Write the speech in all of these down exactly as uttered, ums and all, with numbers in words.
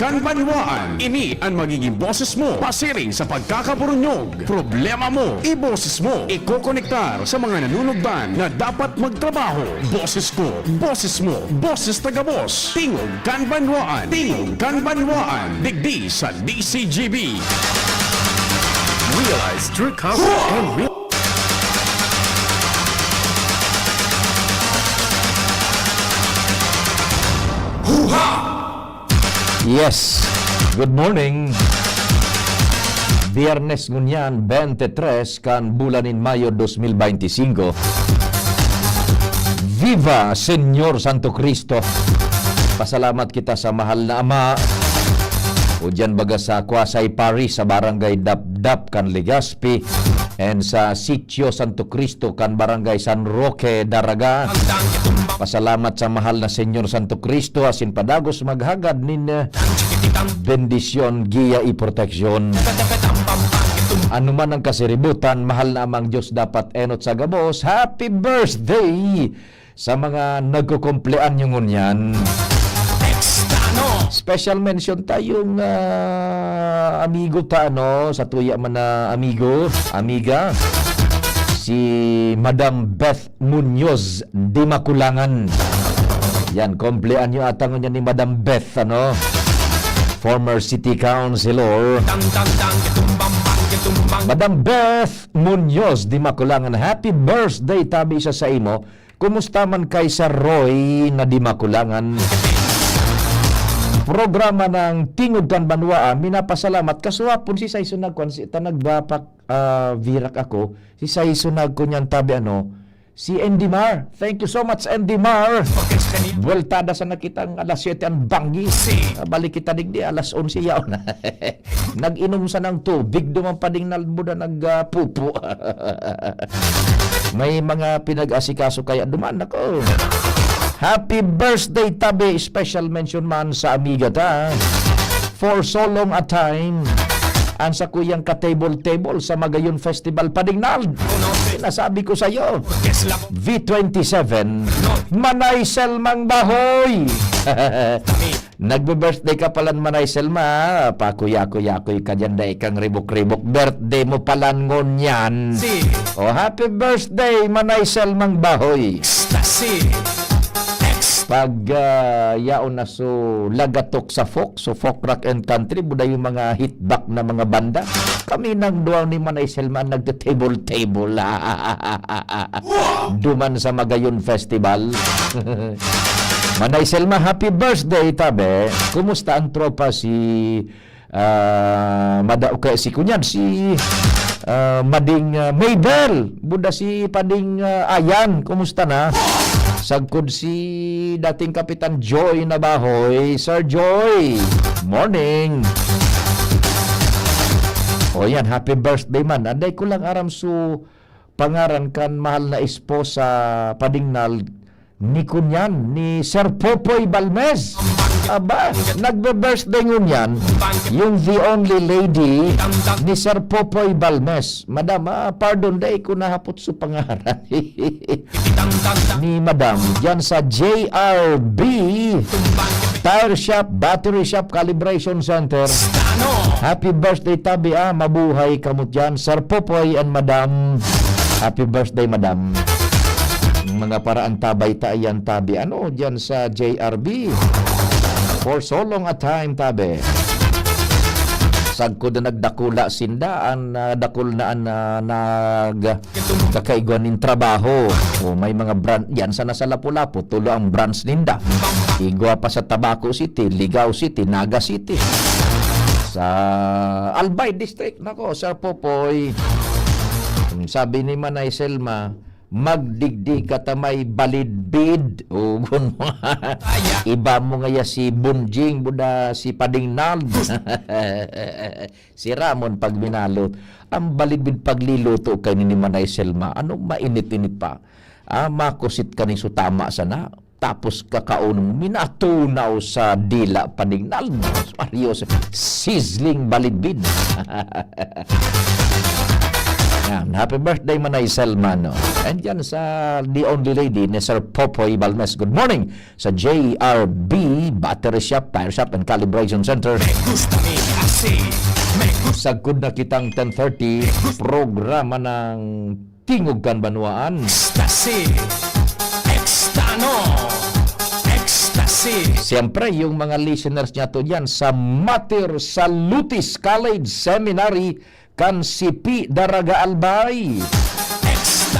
Kan Banwaan, ini an magiging boses mo. Pasiring sa pagkakaburunyog, problema mo, iboses mo, ikokonektar sa mga nanunugdan na dapat magtrabaho. Boses ko, boses mo, boses taga-boss. Tingog kan Banwaan, Tingog kan Banwaan. Digdi sa D C G B. Realize true comfort and real Yes. Good morning. Biyernes ngunyan, twenty-three kan bulan nin Mayo dos mil beintisinko. Viva Señor Santo Cristo! Pasalamat kita sa mahal na Ama, o diyan baga sa Quasi Parish sa Barangay Dapdap kan Legazpi and sa Sitio Santo Cristo kan Barangay San Roque, Daraga. Pasalamat sa mahal na Señor Santo Cristo asin padagos maghagad nin, eh, bendisyon, giya y proteksyon. Ano man ang kasiributan, mahal na Amang Diyos dapat enot sa gabos. Happy birthday sa mga nagkukumpleanyo ngunyan. Special mention tayong, ah, amigo ta, ano, sa tuya man na amigo, amiga, si Madam Beth Muñoz de Maculangan. Yan, kumpleanyo ata ngunyan ni Madam Beth, ano? Former city councilor. Madam Beth Muñoz de Maculangan, happy birthday tabi sa saimo. Kumusta man kay Sir Roy na de Maculangan? Programa ng Tingog kan Banwaan, minapasalamat. Kasuhapon si Saison nagkuan, si, ta nagbapak, ah, virak ako. Si Saison nagkunyan tabi, ano, si Andy Mar. Thank you so much, Andy Mar. Buweltada sa nakitang alas siyete ang banggi. Ah, balik kita digdi, alas onse yaon. Nag-inom sa ng tubig, duman pa ding nalbuda, nag, ah, pupo. May mga pinag-asikaso kaya duman, ako. Happy birthday, tabi. Special mention man sa amiga ta. For so long a time. Ang sa kuyang ka-table-table sa Magayon Festival, Padingnal. Sinasabi ko sa'yo, V twenty-seven, Manay Selmang Bahoy. Nagbe-birthday ka palan, Manay Selma, pakuya-kuya-kuy ka diyan, dai kang ribok-ribok. Birthday mo palan ngunyan. Si. Oh, happy birthday, Manay Selmang Bahoy. Ecstasy. Ex- Pag, ah, yaon na so lagatok sa folk, so folk rock and country, buda yung mga hitbak na mga banda. Kami nang duwa ni Manay Selma nagte-table-table. Duman sa Magayon Festival. Manay Selma, happy birthday, tabi. Kumusta ang tropa si, ah, Mada-, okay, si Kunyan, si, ah, Mading, ah, Mabel? Buda si Pading, ah, Ayan, kumusta na? Sagkod si dating Kapitan Joy Nabahoy. Sir Joy, morning. O yan, happy birthday man. Anday ko lang aram su pangaran kan mahal na esposa, Padingnal, ni Kunyan, ni Sir Popoy Balmes. Aba, nagbe-birthday ngunyan yung the only lady ni Sir Popoy Balmes. Madam, ah, pardon, dai ko nahapot su pangaran ni Madam. Diyan sa J R B Tire Shop, Battery Shop, Calibration Center. Happy birthday, tabi, ah. Mabuhay kamo diyan, Sir Popoy and Madam. Happy birthday, Madam. Mga paraan tabay ta yan, tabi. Ano, diyan sa J R B. For so long a time, tabi. Sagkod na nagdakula sinda, an, ah, dakul na an, ah, nag-, kakaigwa nin trabaho. O, may mga brand, yan sana sa Lapu-Lapu, tulo ang brands ninda. Igwa pa sa Tabaco City, Ligao City, Naga City. Sa Albay District, nako, Sir Popoy. Sabi ni Manay Selma, "Magdigdi ka ta may balidbid." O, kun-, iba mo ngaya si Bunjing, buda si Pading Nald. Si Ramon pag minalot. Ang balidbid pagliluto kay ni Manay Selma. Ano mainit-init pa? Ah, makusit ka ni sutama sana. Tapos kakaon mo, minatunaw sa dila, Pading Nald. Mario, sizzling balidbid. Yan, happy birthday, Manay Selma, no? And yan sa the only lady ni Sir Popoy Balmes. Good morning sa J R B Battery Shop, Tire Shop, and Calibration Center. Me gusta mi kasi, me gusta. Sagkod na kitang ten thirty, programa ng Tingog Kan Banwaan. Ecstasy, Extano, Ecstasy. Siyempre, yung mga listeners niya to dyan sa Mater Salutis College Seminary, kan Sipi, Daraga, Albay.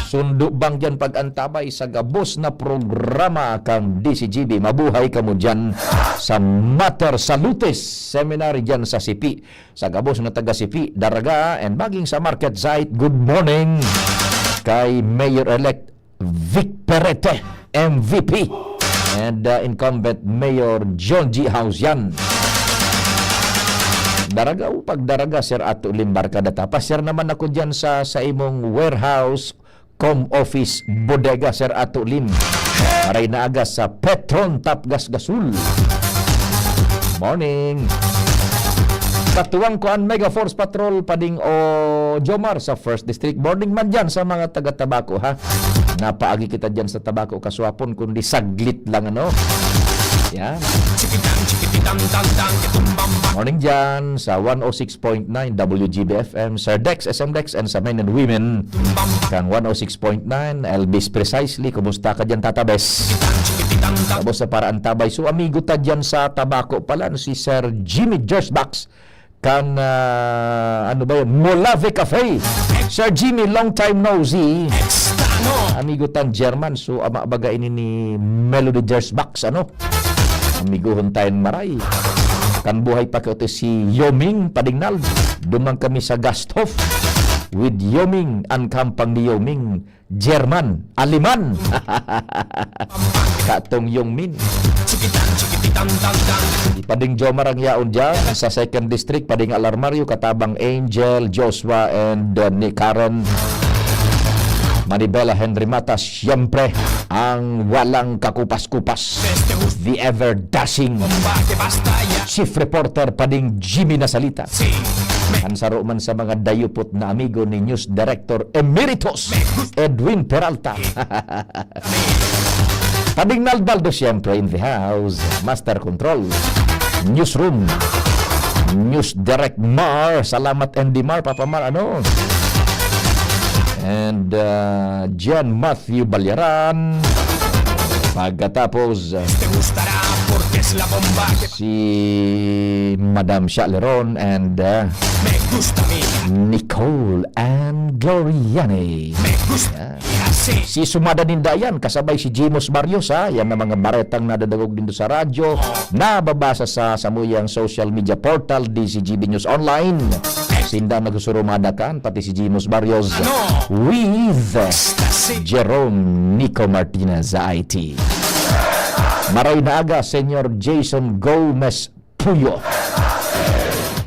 Sundo bang dyan pag-antabay sa gabos na programa kan D C G B. Mabuhay kamo dyan sa Mater Salutis Seminary dyan sa Sipi. Sa gabos na taga Sipi, Daraga, and maging sa market site, good morning kay Mayor-elect Vic Perete, M V P, and, uh, incumbent Mayor John G Hausian. Daraga, o pag Daraga, Sir Ato Lim, barkada ta. Pasyar naman ako dyan sa, sa imong warehouse, com office, bodega, Sir Ato Lim. Maray na aga sa Petron Tapgas Gasul. Morning. Katuwang ko an Mega Force Patrol, Pading o Jomar sa First District. Morning man dyan sa mga taga Tabaco, ha? Napaagi kita dyan sa Tabaco kaswapon, kundi saglit lang, ano? Yan. Morning dyan sa one oh six point nine W G B F M, Sir Dex, S M Dex, and sa men and women kan one oh six point nine, Elvis Precisely. Kumusta ka dyan, Tata Bes? Kamusta para ang tabay? So, amigo ta dyan sa Tabaco pala, no, si Sir Jimmy Jersbach kan, ah, ano ba yun? Molave Cafe. Sir Jimmy, long time no see. Amigo tan German. So, ama baga ini ni Melody Jersbach, ano? Amiguhon tayong maray. Kan buhay pa kayo si Yoming Padingnal. Duman kami sa Gasthof with Yoming, an kampang ni Yoming. German, Aleman. Katong Yong Min. Pading Jomar ang yaon dyan sa Second District, Pading Alarmario, katabang Angel, Joshua, and, uh, ni Karen. Manibela Henry Mata, siyempre, ang walang kakupas-kupas. The ever-dashing chief reporter, Pading Jimmy Nasalita. An saro man sa mga dayupot na amigo ni News Director Emeritus Edwin Peralta. Pading Nalbaldo, siyempre, in the house. Master Control. Newsroom. News Direct Mar. Salamat, Andy Mar, Papa Mar, ano? And, uh, John Matthew Balyaran. Pagkatapos, uh, si Madam Shaleron and, uh, Nicole and Gloriani. Yan. Si Sumada Nindayan, kasabay si Jimos Barrios, ha? Yan ang mga baretang nadadangog dito sa radyo, nababasa sa samuyang social media portal, D C G B News Online. Sinda nagsusurumada kan, pati si Jimos Barrios with Jerome Nico Martinez sa I T. Maray na aga, Senyor Jason Gomez Puyo.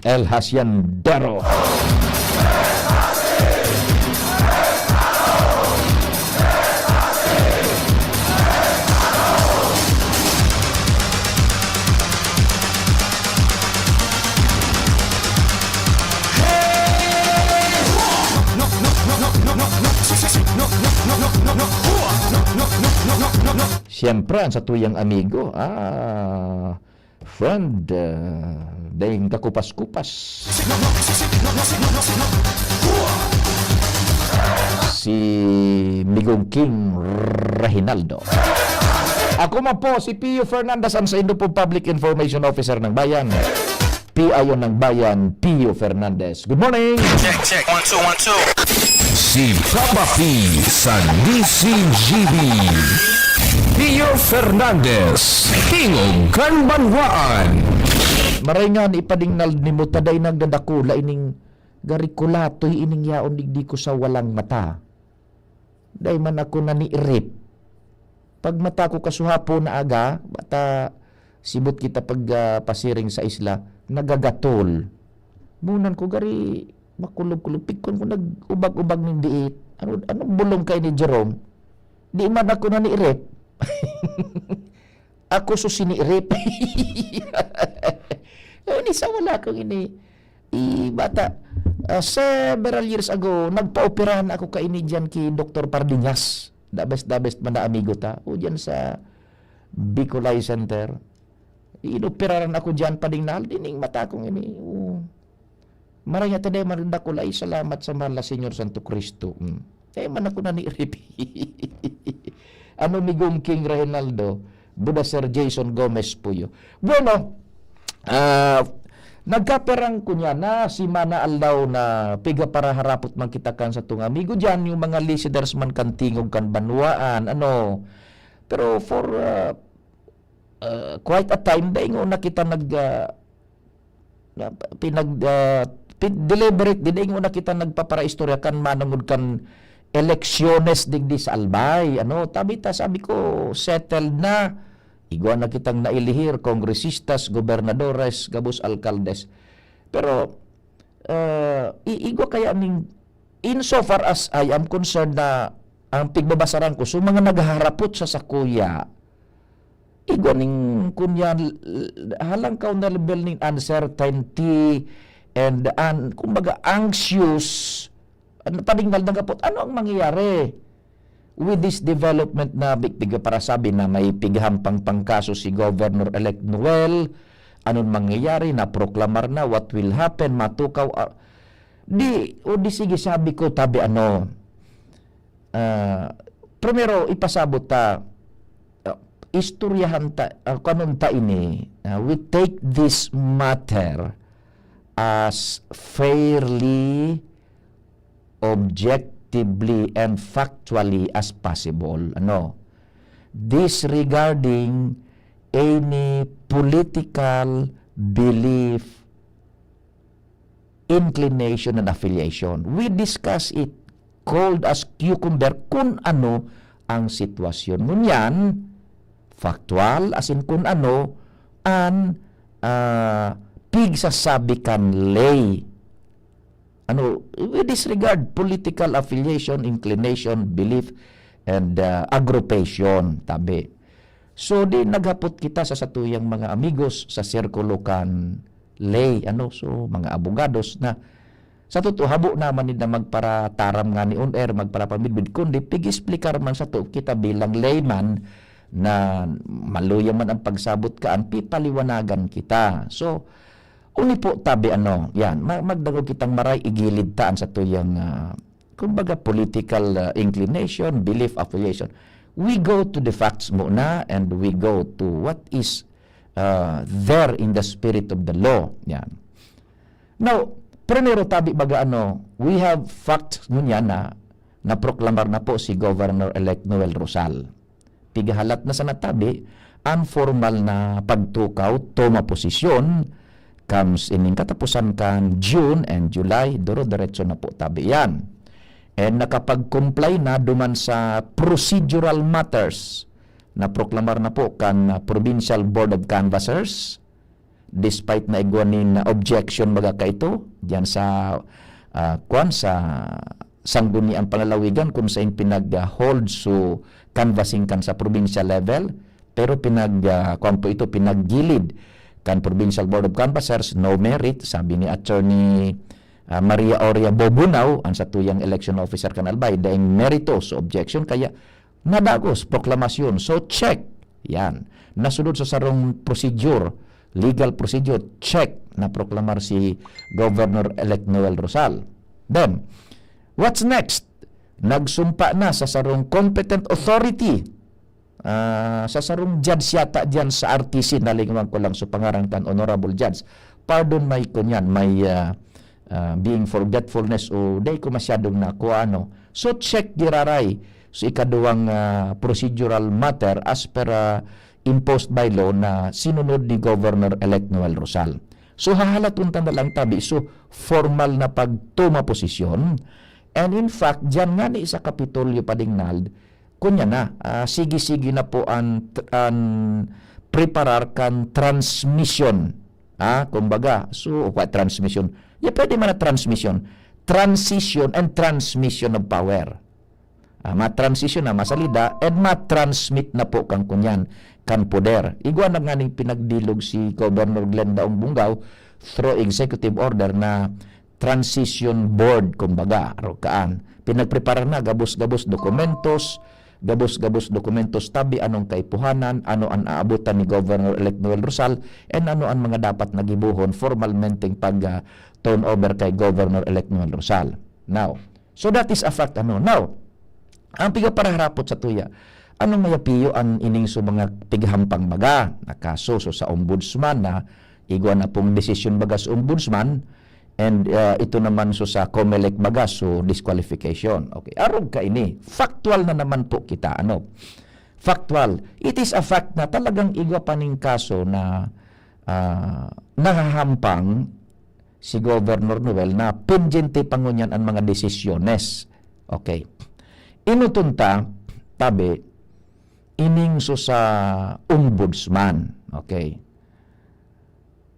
El Haciendero. Siyempre, ang satuyang amigo, ah, friend, ah, daing kakupas-kupas. Si Migong King Reginaldo. Ako man po, si Pio Fernandez, ang saindo po Public Information Officer ng Bayan. P I O ng Bayan, Pio Fernandez. Good morning! Check, check. One, two, one, two. Si Papa P sa D C G B. Pio Fernandez, Tingog kan Banwaan. Maray nga ni ipadingnal ni mo, taday nagdadakula ining garikulatoy ining yaon digdi ko sa walang mata. Dai man ako naniirip. Pag mata ko kasuhapo na aga, bata sibot kita pag, ah, pasiring sa isla, nagagatol. Bunan ko gari, makulog-kulog. Pikon ko nag-ubag-ubag ning diit. Ano, anong bulong kay ni Jerome? Di man ako naniirip. Ako so siniirip. Ni sa wala kong ini, i bata, Ah, several years ago, nagpaoperahan ako kaini diyan ki Doktor Pardiñas. The best, the best man na amigo ta. O diyan sa Bicol Eye Center. Inoperaran ako diyan, pading nahal, dining mata kong ini. Oo. Maray nga taday man dakul ay salamat sa mahal na Senyor Santo Cristo. Mm. Kaya man ako nanirip. Ano ni Gong King Reynaldo? Buda Sir Jason Gomez Puyo. Bueno, ah, nagkaperang ko niya na semana aldaw na piga para harapot man kita kan satong amigo diyan, yung mga listeners man kan tingog kan banwaan, ano. Pero for, ah, ah, quite a time, dai ngona kita nag, ah, na pinag, ah, pin-, deliberate, di, dai ngona kita nagpaparaistorya kan manongod kan eleksyones digdi sa Albay. Ano, tabi ta, sabi ko, settled na. Igwa na kitang nailihir, kongresistas, gobernadores, gabos alkaldes. Pero, ah, i-, igwa kaya ning, insofar as I am concerned na ang pigbabasaran ko, so mga naghaharapot sa sakuya, igwa ning, kunyan, l-, halangkaw na level ning uncertainty and an-, kumbaga, anxious, an-, padingnal ng kapot, ano ang mangyayari with this development na big, big para sabi na may pighampang pangkaso si Governor-elect Noel? Anong mangyayari? Naproklamar na, what will happen? Matukaw, ah, di, o di sige, sabi ko, tabi ano, ah, primero, ipasabot ta, ah, istoryahan ta, ah, kanon ta ini, ah, we take this matter as fairly, objectively, and factually as possible. Ano? Disregarding any political belief, inclination, and affiliation. We discuss it cold as cucumber kun ano ang sitwasyon. Ngunyan, factual, as in kun ano an, ah, pigsasabi kan lay. Ano, we disregard political affiliation, inclination, belief, and, ah, aggravation, tabi. So, di naghapot kita sa satuyang mga amigos sa sirkulo kan lay, ano, so, mga abogados na sa totoo, habo naman nila magparataram nga ni on air, magparapamidbid, kundi pig-explicar man sato kita bilang layman na maluya man ang pagsabot kaan, pipaliwanagan kita. So, uni po tabi ano, yan, ma-, magdangog kitang maray, igilid ta an satuyang, ah, kumbaga, political, ah, inclination, belief, affiliation. We go to the facts muna and we go to what is, ah, there in the spirit of the law. Yan. Now, primero tabi baga ano, we have facts ngunyan na naproklamar na po si Governor-elect Noel Rosal. Pigahalat na sana tabi an formal na pagtukaw, toma posisyon, comes ining katapusan kan June and July, duro-diretso na po tabi yan. And nakapag-comply na duman sa procedural matters na proklamar na po kan, ah, Provincial Board of Canvassers, despite na igwa nin objection baga kaito diyan sa, ah, kwan, sa Sangguniang Panlalawigan kung sain pinag-, ah, hold so canvassing kan sa provincial level, pero pinag-, ah, kwan po ito, pinaggilid kan Provincial Board of Canvassers, no merit, sabi ni Attorney, ah, Maria Oria Bobunao, ang satuyang election officer kan Albay, daing merito so objection, kaya nadagos, proklamasyon. So, check. Yan. Nasunod sa sarong procedure, legal procedure, check, naproklamar si Governor-elect Noel Rosal. Then, what's next? Nagsumpa na sa sarong competent authority, ah, sa sarong judge yata diyan sa R T C, nalingawan ko lang so pangaran kan Honorable Judge. Pardon my, kunyan, my, ah, ah, being forgetfulness o dai ko masyadong nakuha, ano. So, check giraray. So, ikaduwang, ah, procedural matter as per, ah, imposed by law na sinunod ni Governor-elect Noel Rosal. So, hahalaton ta na lang tabi. So, formal na pagtuma posisyon. And in fact, diyan nga ni sa Kapitolyo, Pading Nald, kunya na, ah, sige-sige na po an, an preparar kan transmission. Ah, kumbaga, so, o kwa, transmission. Ya, pwede man na transmission. Transition and transmission of power. Ah, ma-transition na masalida and ma-transmit na po kan kunyan, kan poder. Igwa na nga ning pinagbilog si Governor Glenn Daong Bungao through executive order na transition board, kumbaga, arog kaan. Pinagprepara na gabos-gabos dokumentos, gabos-gabos dokumentos tabi anong kaipuhanan, ano an aabotan ni Governor-elect Noel Rosal, and ano an mga dapat na gibohon formalmenteng pag, ah, turn over kay Governor-elect Noel Rosal. Now, so that is a fact, ano. Now, ang pigaparaharapot sa tuya, anong mayapiyo an ining so mga pighampang baga na kaso? So, sa ombudsman na igwa na pong desisyon baga sa ombudsman, and, ah, ito naman so sa COMELEC baga, so disqualification. Okay, arog ka ini. Factual na naman po kita, ano? Factual. It is a fact na talagang igwa pa ning kaso na, ah, nahahampang si Governor Noel na pendyente pa ngunyan an mga desisyones. Okay. Inuton ta, tabi, ining so sa ombudsman. Okay.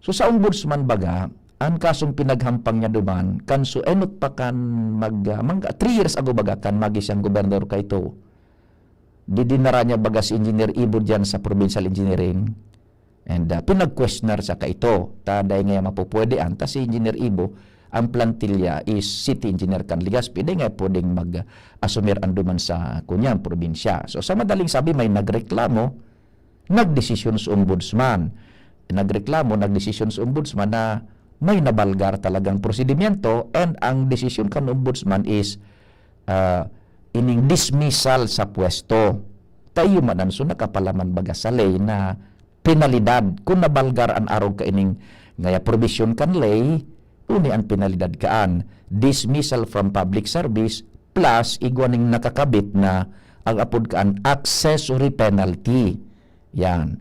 So, sa ombudsman baga, an kasong pinaghampang niya duman, kan so enot pa kan mag, ah, mangga, three years ago baga, kan magi siyang gobernador kaito, didinara niya baga si Engineer Ibo diyan sa provincial engineering. And, ah, pinag-questionnaire siya kaito. Ta, dai ngaya mapupwede an, ta si Engineer Ibo, ang plantilla is city engineer kan Legazpi, dai ngaya pwedeng mag-asumir an duman sa kunyan probinsya. So, sa madaling sabi, may nagreklamo, nagdesisyon sa ombudsman. Nagreklamo, nagdesisyon sa ombudsman na may nabalgar talagang prosedimento, and ang desisyon kan ombudsman is, ah, ining dismissal sa pwesto. Ta iyo man an so nakapalaman baga sa ley na penalidad kun nabalgar an arog kaining ngaya probisyon kan ley, uni an penalidad kaan, dismissal from public service plus igwa ning nakakabit na ang apod kaan accessory penalty. Yan.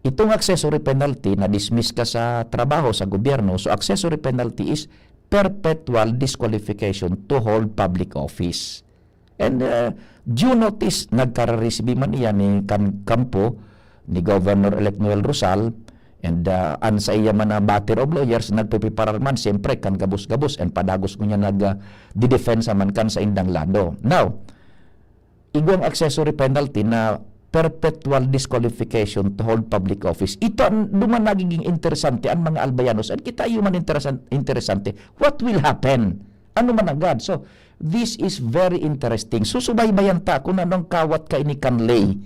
Itong accessory penalty, na-dismiss ka sa trabaho sa gobyerno, so accessory penalty is perpetual disqualification to hold public office. And, uh, due notice, nagkararesibi man iyan ni kan-, kampo ni Governor-elect Noel Rosal, and, uh, an saiya man na battery of lawyers, nagpipiparar man, siyempre, kan gabos-gabos, and padagos ko niya nag, uh, didepensa man kan saindang lado. Now, igwang accessory penalty na perpetual disqualification to hold public office. Ito an duman nagiging interesante an mga Albayanos, and kita iyo man interesan-, interesante. What will happen? Ano man nanggad? So, this is very interesting. Susubaybayan ta kung anong kawat kaini kan ley.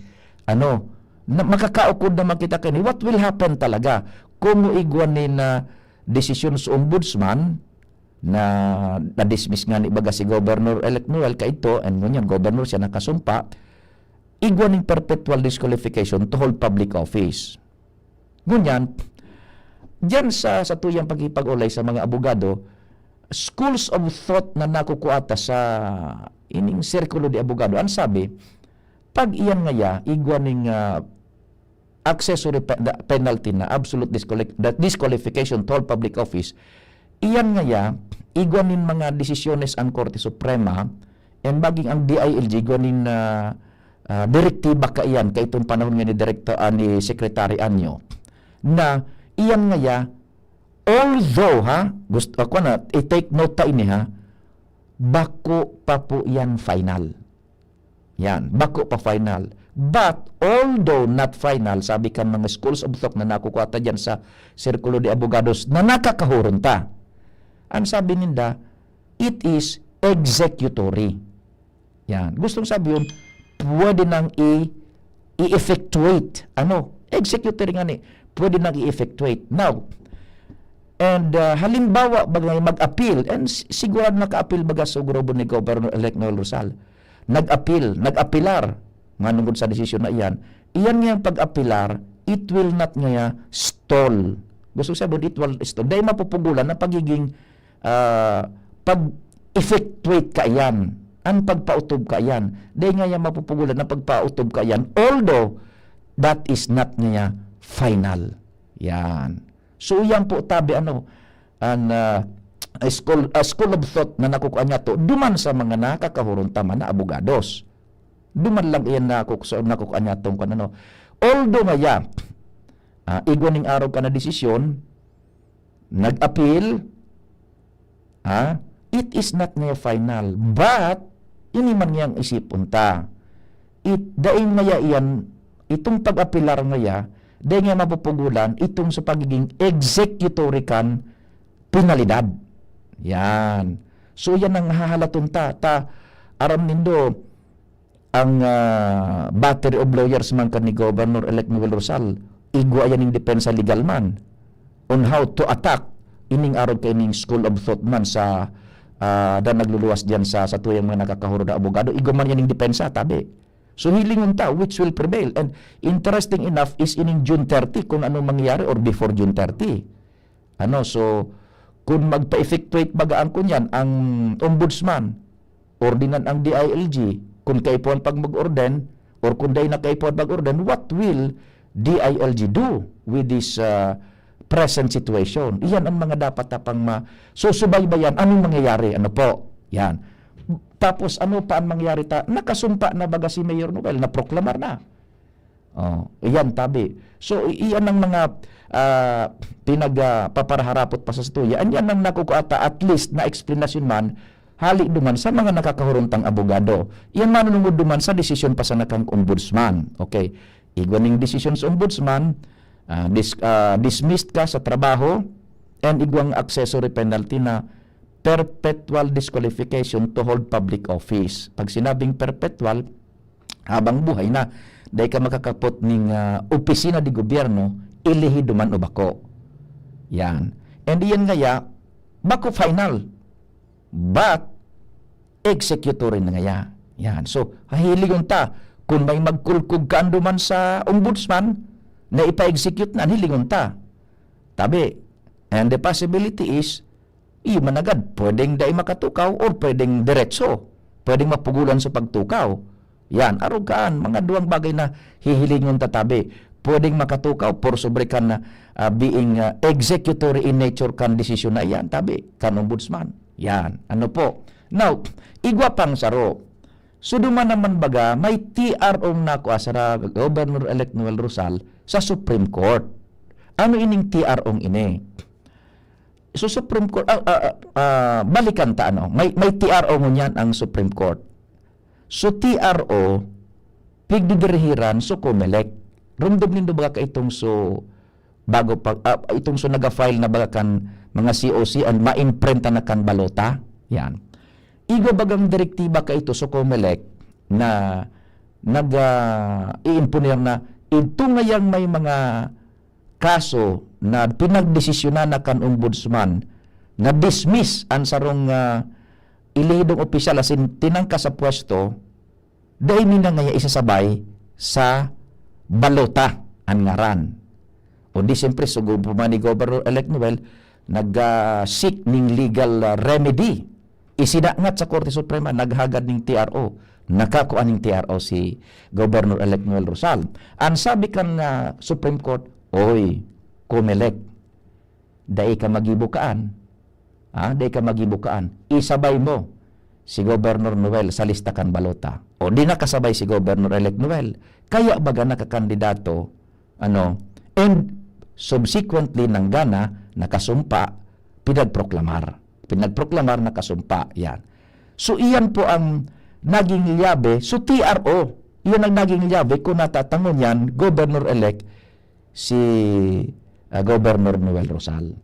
Ano, na, makakaukod na makita kaini. What will happen talaga? Kung igwa ni na desisyon sa ombudsman, na na-dismiss nga ni baga si Governor-elect Noel kaidto, and ngunyan governor siya nakasumpa, igwa ning perpetual disqualification to hold public office. Ngunyan, diyan sa, sa tuyang pakikipag-olay sa mga abogado, schools of thought na nakukua ta sa ining sirkulo de abogado, ang sabi, pag iyan ngaya, igwa ning, ah, accessory pe-, da-, penalty na absolute disquali-, da-, disqualification to hold public office, iyan ngaya, igwa nin mga desisyones ang Korte Suprema, and maging ang D I L G, igwa nin, ah, ah, direktiba kaiyan, kaitong panahon nga ni Direkta-, ah, ni Secretary Anyo, na iyan ngaya, although, ha, gusto, ako na, i-take note ta ini, ha, bako pa po yan final. Yan, bako pa final. But, although not final, sabi kan mga schools of thought na nakukua ta diyan sa Sirkulo de Abogados na nakakahuron ta, ang sabi ninda, it is executory. Yan. Gustong sabi yun, pwede nang i-, i-effectuate. Ano? Executory nga ni. Pwede nang i-effectuate. Now, and, uh, halimbawa, bagay mag-appeal, and s-, sigurado naka-appeal baga sa grupo ni Governor-elect Noel Rosal. Nag-appeal, nag-apilar, manungod sa desisyon na iyan. Iyan ngayang pag-apilar, it will not ngaya stall. Gusto sabihin, it will stall. Dahil mapupugulan na pagiging, ah, pag-effectuate kaiyan, ang pagpautob kaiyan. Dahil ngaya mapupugulan na pagpautob kaiyan, although that is not ngaya final. Yan. So, yan po, tabi, ano, an, ah, school, ah, school of thought na nakukuha niya to, duman sa mga nakakahuron ta man na abogados. Duman lang iyan na kuk-, sa nakukuha niya tong kan ano. Although ngaya, ah, igwa ning arog ka na desisyon, nag-appeal, ha? It is not ngaya final. But, ini man ngayang isipon ta. It, dai ngaya iyan, itong pag-apilar ngaya, dai ngaya mapupugulan itong sa pagiging executory kan penalidad. Yan. So, yan ang hahalaton ta. Ta, aram nindo, ang, ah, battery of lawyers man kan ni Governor-elect Noel Rosal, igwa yan ning depensa legal man on how to attack ining arog kaining school of thought man sa, ah, dan nagluluwas diyan sa, sa tuyang mga nakakahurot na abogado. Igwa man yan ning depensa, tabi. So, hilingon ta, which will prevail? And interesting enough is ining June thirty, kung ano mangyayari or before June thirty. Ano, so, kung magpa-effectuate baga ang kunyan, ang ombudsman, ordinan ang D I L G, kung kaipuhan pag mag-orden, or kung dai na kaipuhan pag-orden, what will D I L G do with this, uh, present situation? Iyan ang mga dapat tapang ma-, susubaybayan. Anong mangyayari? Ano po? Yan. Tapos, ano pa ang mangyayari ta? Nakasumpa na baga si Mayor Noel, naproklamar na. Oh, iyan, tabi. So, i-, iyan ang mga, ah, pinag, ah, paparaharapot pa sa stuya. An yan ang nakukuata, at least, na eksplanasyon man, hali duman sa mga nakakahuruntang abogado. Iyan manunungod duman sa desisyon pa sana kan ombudsman. Okay. Igwa ning desisyon sa ombudsman, ah, dis-, ah, dismissed ka sa trabaho, and igwang accessory penalty na perpetual disqualification to hold public office. Pag sinabing perpetual, habang buhay na, dai ka makakapot ning, ah, opisina de gobyerno, elehido man o bako. Yan. And iyan ngaya, bako final, but executory na ngaya. Yan. So, hahilingon ta, kung may magkulkog kaan duman sa ombudsman na ipa-execute na, hilingon ta. Tabi. And the possibility is, iyo managad, pwedeng dai makatukaw or pwedeng diretso. Pwedeng mapugulan sa pagtukaw. Yan, arog kaan, mga duwang bagay na hihilingon ta, tabi. Pwedeng makatukaw, por sobre kan, ah, being, ah, executory in nature kan desisyon na iyan, tabi, kan ombudsman. Yan, ano po? Now, igwa pang saro. So, duman naman baga, may T R O ang nakua sara Governor-elect Noel Rosal sa Supreme Court. Ano ining T R O ini? So, Supreme Court, ah, ah, ah, ah, balikan ta, ano, may, may T R O ngunyan ang Supreme Court. So, T R O, pigdidirihiran, so, Comelec. Rumdom nindo baga kaitong so, bago pa, ah, itong so naga-file na baga kan mga C O C and maimprenta na kan balota? Yan. Igwa bagang direktiba kaito sa Comelec na nag, ah, iimponer na idto ngayang may mga kaso na pinagdesisyonan na kan ombudsman na dismiss an sarong, ah, elehidong opisyal asin tinangka sa pwesto, dai mi na ngaya isasabay sa balota an ngaran. O di, siyempre, sugo pa man ni Governor-elect Noel, nag, ah, seek ning legal, ah, remedy. Isinangat sa Korte Suprema, naghagad ning T R O. Nakakua ning T R O si Governor-elect Noel Rosal. An sabi kan, ah, Supreme Court, "Oy, Comelec, dai ka magibo kaan. Ha? Dai ka magibo kaan. Isabay mo si Governor Noel sa lista kan balota." O di nakasabay si Governor-elect Noel. Kaya baga nakakandidato, ano, and subsequently, nanggana, nakasumpa, pinagproklamar. Pinagproklamar, nakasumpa, yan. So, iyan po ang naging llave. So, T R O, iyan ang naging llave kung natatangon yan, Governor-elect si, ah, Governor Noel Rosal.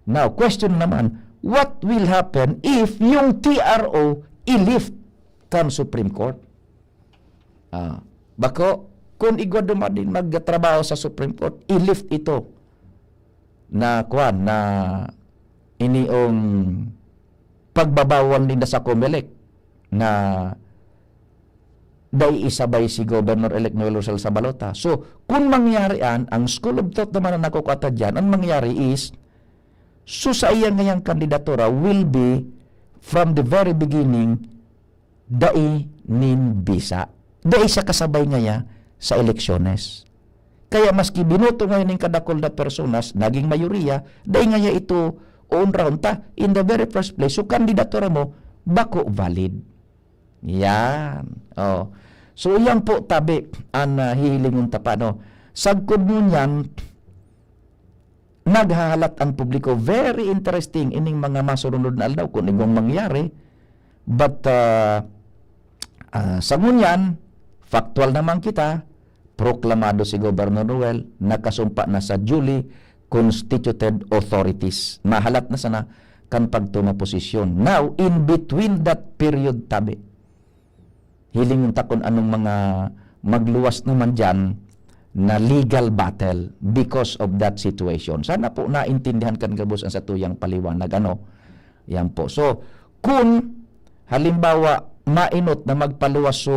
Now, question naman, what will happen if yung T R O i-lift kan Supreme Court? Ah, bako, kung igwa duman nin magtrabaho sa Supreme Court, i-lift ito na, kwan, na iniong pagbabawal ninda sa Comelec na dai isabay si Governor-elect Noel Rosal sa balota. So, kung mangyari an, ang school of thought naman na nakukuha ta diyan, ang mangyari is, so, sa iya ngayang kandidatura will be, from the very beginning, dai nin bisa. Dai siya kasabay ngaya sa eleksyones. Kaya maski binoto ngayon ning kadakul na personas, naging mayoriya, dai ngaya ito uunrahon ta. In the very first place, so kandidatura mo, bako valid. Yan. Oh. So, iyan po, tabi, ang, ah, hihilingon ta pa, no? Sagkod ngunyan, naghahalat ang publiko. Very interesting ining mga masurunod na aldaw kung igwang mangyari. But, ah, ah, sa ngunyan, factual naman kita, proklamado si Governor Noel, nakasumpa na sa duly constituted authorities. Mahalat na sana kan pagtuna posisyon. Now, in between that period, tabi, hilingon ta kun anong mga magluwas naman diyan na legal battle because of that situation. Sana po naintindihan kan gabos ang satuyang paliwanag, ano? Yan po. So, kun halimbawa, mainot na magpaluwas so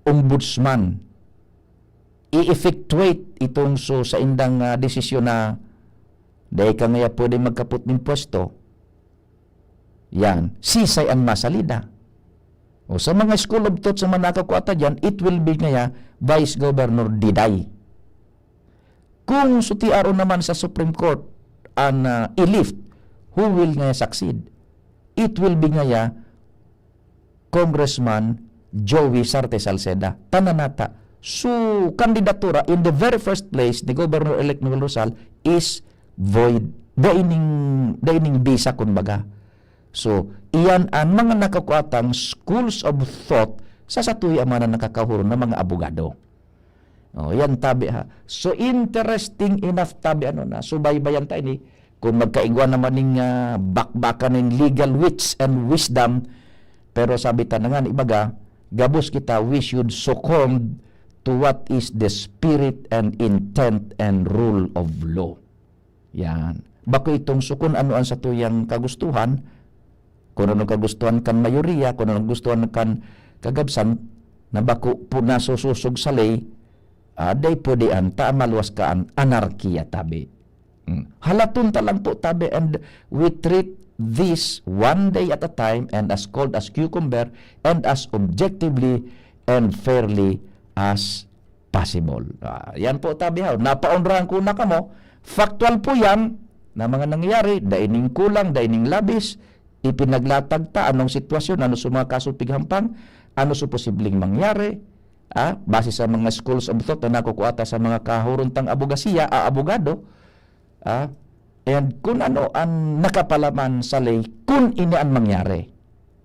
ombudsman, i-effectuate itong so saindang, ah, desisyon na dai ka ngaya pwede magkapot nin pwesto. Yan, sisay an masalida. O sa mga school of thought sa mga nakakua ta diyan, it will be ngaya Vice Governor Diday. Kung sa T R O naman sa Supreme Court an, ah, i-lift, who will ngaya succeed? It will be ngaya Congressman Joey Sarte Salceda. Tanan nata. So, kandidatura in the very first place ni Governor-elect Noel Rosal is void. Dai ning, dai ning bisa, kumbaga. So, iyan an mga nakakua tang schools of thought sa satuya man na nakakahuron na mga abogado. Oh, yan tabi ha. So, interesting enough tabi, ano, na subaybayan ta ini. Kung magkaigwa naman ning, ah, bakbakan nin legal wits and wisdom, pero sabi ta na nga, ibaga, gabos kita, we should succumb to what is the spirit and intent and rule of law. Yan. Bako itong so kun ano an satuyang kagustuhan, kun ano kagustuhan kan mayoriya, kun ano gustuhan kan kagabsan, na bako po nasusosog sa ley, ah, dai pwede an ta maluwas ka an anarkiya tabi. Mm. Halaton ta lang po tabi, and we treat this one day at a time and as cold as cucumber and as objectively and fairly as possible. Ah, yan po tabi ha. Napaonrahan ko na kamo. Factual po yan na mga nangyayari, dai ning kulang, dai ning labis, ipinaglatag ta anong sitwasyon, ano sa mga kaso pighampang, ano sa posibleng mangyari, ah, base sa mga schools of thought na nakukuha ta sa mga kahuron tang abogasiya, ah, abogado, ah, and kung ano ang nakapalaman sa ley, kung ini ang mangyari.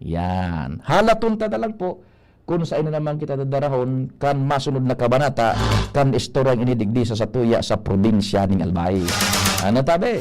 Yan. Halaton ta na lang po kung saen na naman kita dadarahon kan masunod na kabanata kan istoryang ini digdi sa satuya sa probinsya ning Albay. Ano tabi?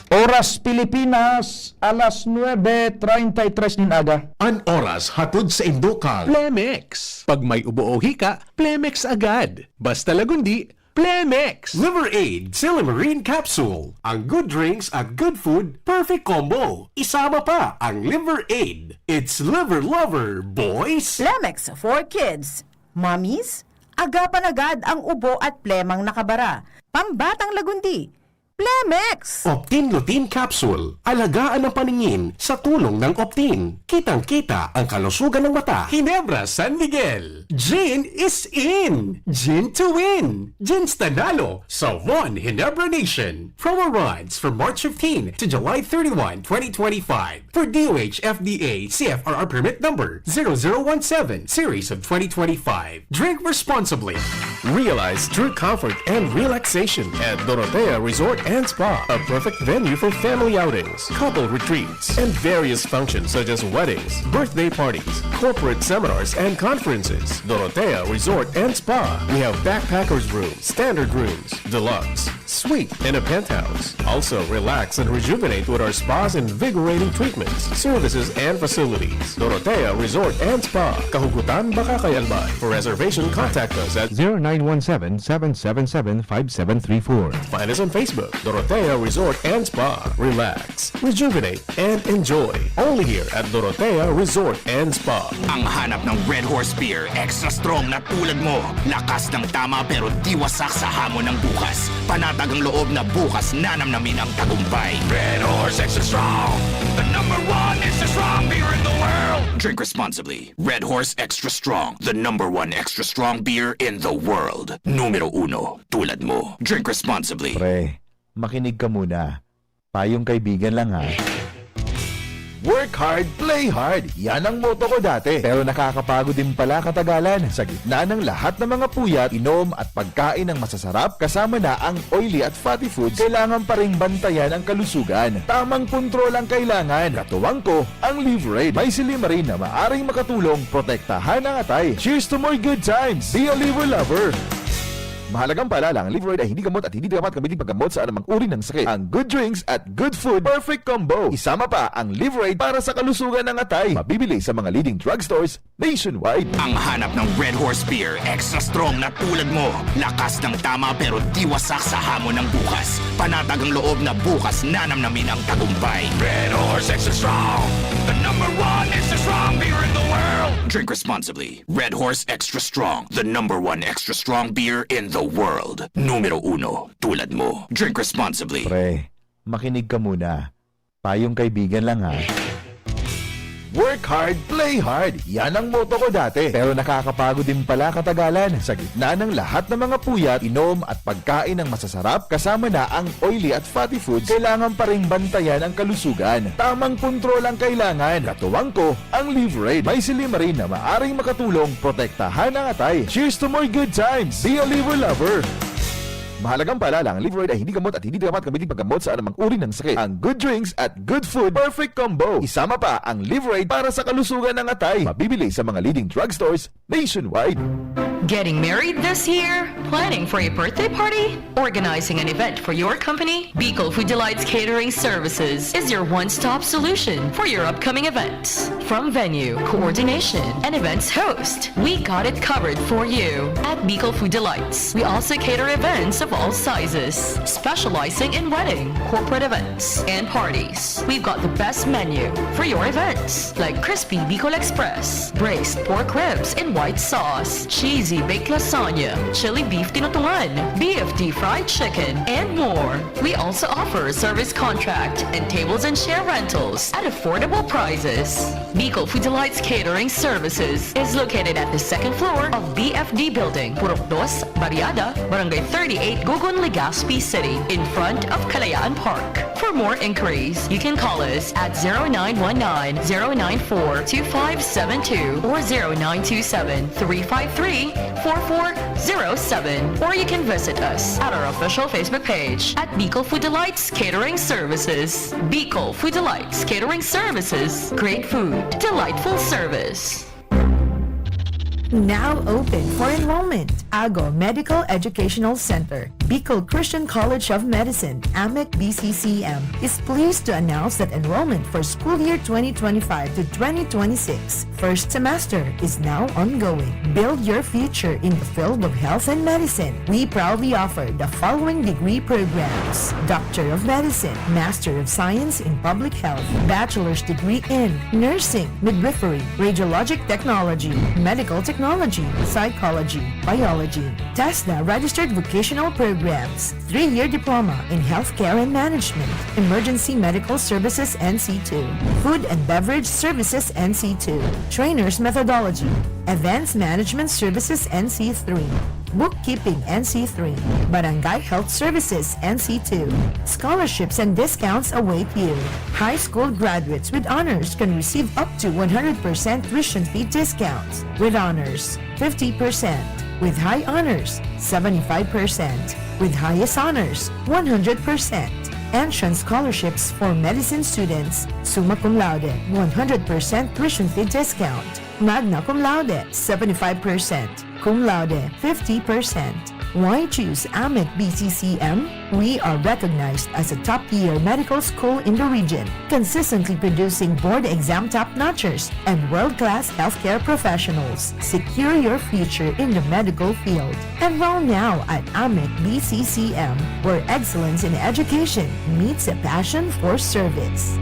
Oras Pilipinas, alas nuebe treinta y tres nin aga. An oras hatod saindo kan Plemex. Pag may ubo o hika, Plemex agad. Basta lagundi, Plemex! Liver Aid, Silymarin Capsule. Ang good drinks at good food, perfect combo. Isama pa ang Liver Aid. It's Liver Lover, boys! Plemex for kids. Mommies, agapan agad ang ubo at plemang nakabara. Pambatang lagundi. Plemex! Optin Lutein Capsule. Alagaan ang paningin sa tulong ng Optin. Kitang-kita ang kalusugan ng mata. Ginebra San Miguel. Gin is in! Gin to win! Gin Stanalo sa One Ginebra Nation. Promo runs from March fifteen to July thirty-one, twenty twenty-five. For D O H F D A C F R R permit number zero zero one seven, series of twenty twenty-five. Drink responsibly. Realize true comfort and relaxation at Dorotea Resort and Spa, a perfect venue for family outings, couple retreats, and various functions such as weddings, birthday parties, corporate seminars, and conferences. Dorotea Resort and Spa. We have backpackers room, standard rooms, deluxe, suite, and a penthouse. Also, relax and rejuvenate with our spa's invigorating treatments, services, and facilities. Dorotea Resort and Spa, Kahugutan, Bacacay, Albay. For reservation, contact us at zero nine one seven, seven seven seven, five seven three four. Find us on Facebook, Dorotea Resort and Spa. Relax, rejuvenate, and enjoy. Only here at Dorotea Resort and Spa. Ang hanap ng Red Horse Beer, extra strong na tulad mo. Lakas ng tama pero di wasak sa hamon ng bukas. Panatag ang loob na bukas nanamnamin ang tagumpay. Red Horse Extra Strong, the number one extra strong beer in the world. Drink responsibly. Red Horse Extra Strong, the number one extra strong beer in the world. Numero uno, tulad mo. Drink responsibly. Pre, makinig ka muna. Payong kaibigan lang, ha. Work hard, play hard. Yan ang motto ko dati. Pero nakakapagod din pala katagalan. Sa gitna ng lahat ng mga puyat, inom at pagkain ng masasarap, kasama na ang oily at fatty foods, kailangan pa ring bantayan ang kalusugan. Tamang kontrol ang kailangan. Katuwang ko, ang Liver Aid. May silymarin na maaring makatulong protektahan ang atay. Cheers to more good times! Be a Liver Lover! Mahalagang paalala, ang Liveroid ay hindi gamot at hindi dapat gamitin paggamot sa anumang uri ng sakit. Ang good drinks at good food, perfect combo. Isama pa ang Liveroid para sa kalusugan ng atay. Mabibili sa mga leading drugstores nationwide. Ang hanap ng Red Horse Beer, extra strong na tulad mo. Lakas ng tama pero di wasak sa hamon ng bukas. Panatag ang loob na bukas nanamnamin ang tagumpay. Red Horse Extra Strong, the number one extra strong beer in the world. Drink responsibly. Red Horse Extra Strong, the number one extra strong beer in the world. Numero uno, tulad mo. Drink responsibly. Pre, makinig ka muna. Payong kaibigan lang, ha. Work hard, play hard. Yan ang motto ko dati. Pero nakakapagod din pala katagalan. Sa gitna ng lahat ng mga puyat, inom at pagkain ng masasarap, kasama na ang oily at fatty foods, kailangan pa ring bantayan ang kalusugan. Tamang kontrol ang kailangan. Katuwang ko, ang Liveroid. May silymarin na maaring makatulong protektahan ang atay. Cheers to more good times! Be a Liver Lover! Mahalagang paalala, ang Liveroid ay hindi gamot at hindi dapat gamitin paggamot sa anumang uri ng sakit. Ang good drinks at good food, perfect combo. Isama pa ang Liveroid para sa kalusugan ng atay. Mabibili sa mga leading drugstores nationwide. Getting married this year? Planning for a birthday party? Organizing an event for your company? Bicol Food Delights Catering Services is your one-stop solution for your upcoming events. From venue, coordination, and events host, we got it covered for you. At Bicol Food Delights, we also cater events of all sizes, specializing in wedding, corporate events, and parties. We've got the best menu for your events, like crispy Bicol Express, braised pork ribs in white sauce, cheesy baked lasagna, chili beef tinutungan, B F D fried chicken, and more. We also offer a service contract and tables and chair rentals at affordable prices. Bicol Food Delights Catering Services is located at the second floor of B F D Building, Purok Dos, Barriada, Barangay thirty-eight, Gogon, Legazpi City, in front of Kalayaan Park. For more inquiries, you can call us at zero nine one nine, zero nine four, two five seven two or zero nine two seven, three five three, four four zero seven. Or you can visit us at our official Facebook page at Bicol Food Delights Catering Services. Bicol Food Delights Catering Services. Great food, delightful service. Now open for enrollment. Ago Medical Educational Center, Bicol Christian College of Medicine, AMEC B C C M, is pleased to announce that enrollment for school year twenty twenty-five to twenty twenty-six first semester is now ongoing. Build your future in the field of health and medicine. We proudly offer the following degree programs: Doctor of Medicine, Master of Science in Public Health, Bachelor's degree in Nursing, Midwifery, Radiologic Technology, Medical Technology, Psychology, Biology. TESDA registered vocational programs, three-year diploma in healthcare and management, emergency medical services N C two, food and beverage services N C two, trainer's methodology, events management services N C three, bookkeeping N C three, barangay health services N C two. Scholarships and discounts await you. High school graduates with honors can receive up to one hundred percent tuition fee discounts, with honors, fifty percent, with high honors, seventy-five percent, with highest honors, one hundred percent. Entrance scholarships for medicine students, summa cum laude, one hundred percent tuition fee discount, magna cum laude, seventy-five percent, cum laude, fifty percent. Why choose AMEC B C C M? We are recognized as a top-tier medical school in the region, consistently producing board exam top-notchers and world-class healthcare professionals. Secure your future in the medical field. Enroll now at AMEC B C C M, where excellence in education meets a passion for service.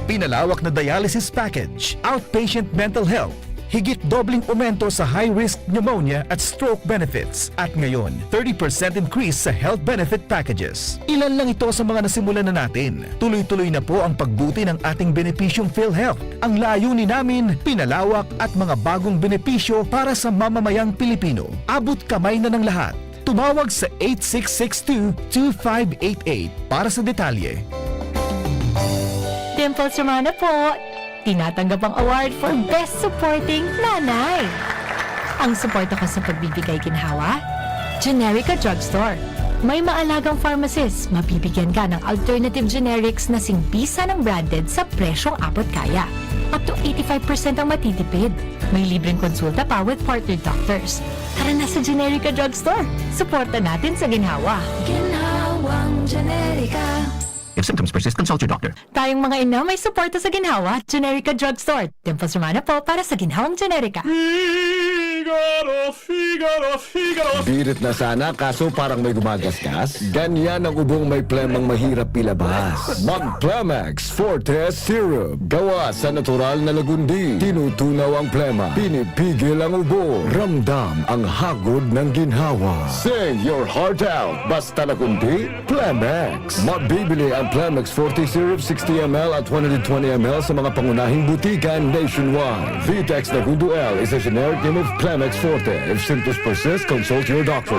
Pinalawak na dialysis package, outpatient mental health, higit dobleng aumento sa high-risk pneumonia at stroke benefits, at ngayon, thirty percent increase sa health benefit packages. Ilan lang ito sa mga nasimulan na natin. Tuloy-tuloy na po ang pagbuti ng ating benepisyong PhilHealth. Ang layunin namin, pinalawak at mga bagong benepisyo para sa mamamayang Pilipino. Abot kamay na ng lahat. Tumawag sa eight six six two, two five eight eight para sa detalye. Dimples Romana po! Tinatanggap ang award for Best Supporting Nanay. Ang suporta ko sa pagbibigay ginhawa, Generica Drugstore. May maalagang pharmacist, mabibigyan ka ng alternative generics na simbisa ng branded sa presyong abot kaya. Up to eighty-five percent ang matitipid. May libreng konsulta pa with partner doctors. Tara na sa Generica Drugstore. Suporta natin sa ginhawa. Ginhawang Generica. If symptoms persist, consult your doctor. Tayong mga ina may suporta sa ginhawa. Generica Drugstore. Dimples Romana po para sa ginhawang Generica. Figaro, Figaro, Figaro. Birit na sana, kaso parang may gumagasgas. Ganyan ang ubong may plemang mahirap ilabas. Mag Plemex Forte Syrup. Gawa sa natural na lagundi. Tinutunaw ang plema. Pinipigil ang ubo. Ramdam ang hagod ng ginhawa. Sing your heart out. Basta lagundi, Plemex. Mabibili ang Plemex Forte Syrup sixty M L at one hundred twenty M L sa mga pangunahing butika nationwide. Vitex Lagundo L is a generic name of Plemex Forte. If symptoms persist, consult your doctor.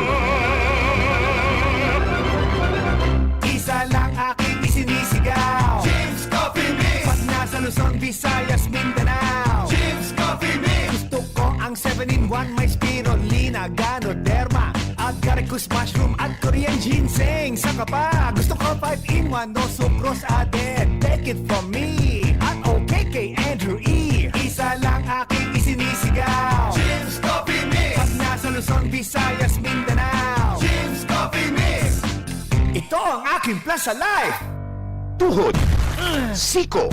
Isa lang aking isinisigaw. James Coffee Mix. Pag nasa Luzon, Visayas, Mindanao. James Coffee Mix. Gusto ko ang seven-in-one, may spirulina, ganoderma, agaricus mushroom at Korean ginseng. Saka pa, gusto ko five-in-one, no sucrose added. Take it from me, at okay kay Andrew E. Isa lang aking isinisigaw. James Coffee Mix. Pag nasa Luzon, Visayas, Mindanao. James Coffee Mix. Ito ang aking plan sa life. Tuhod, siko,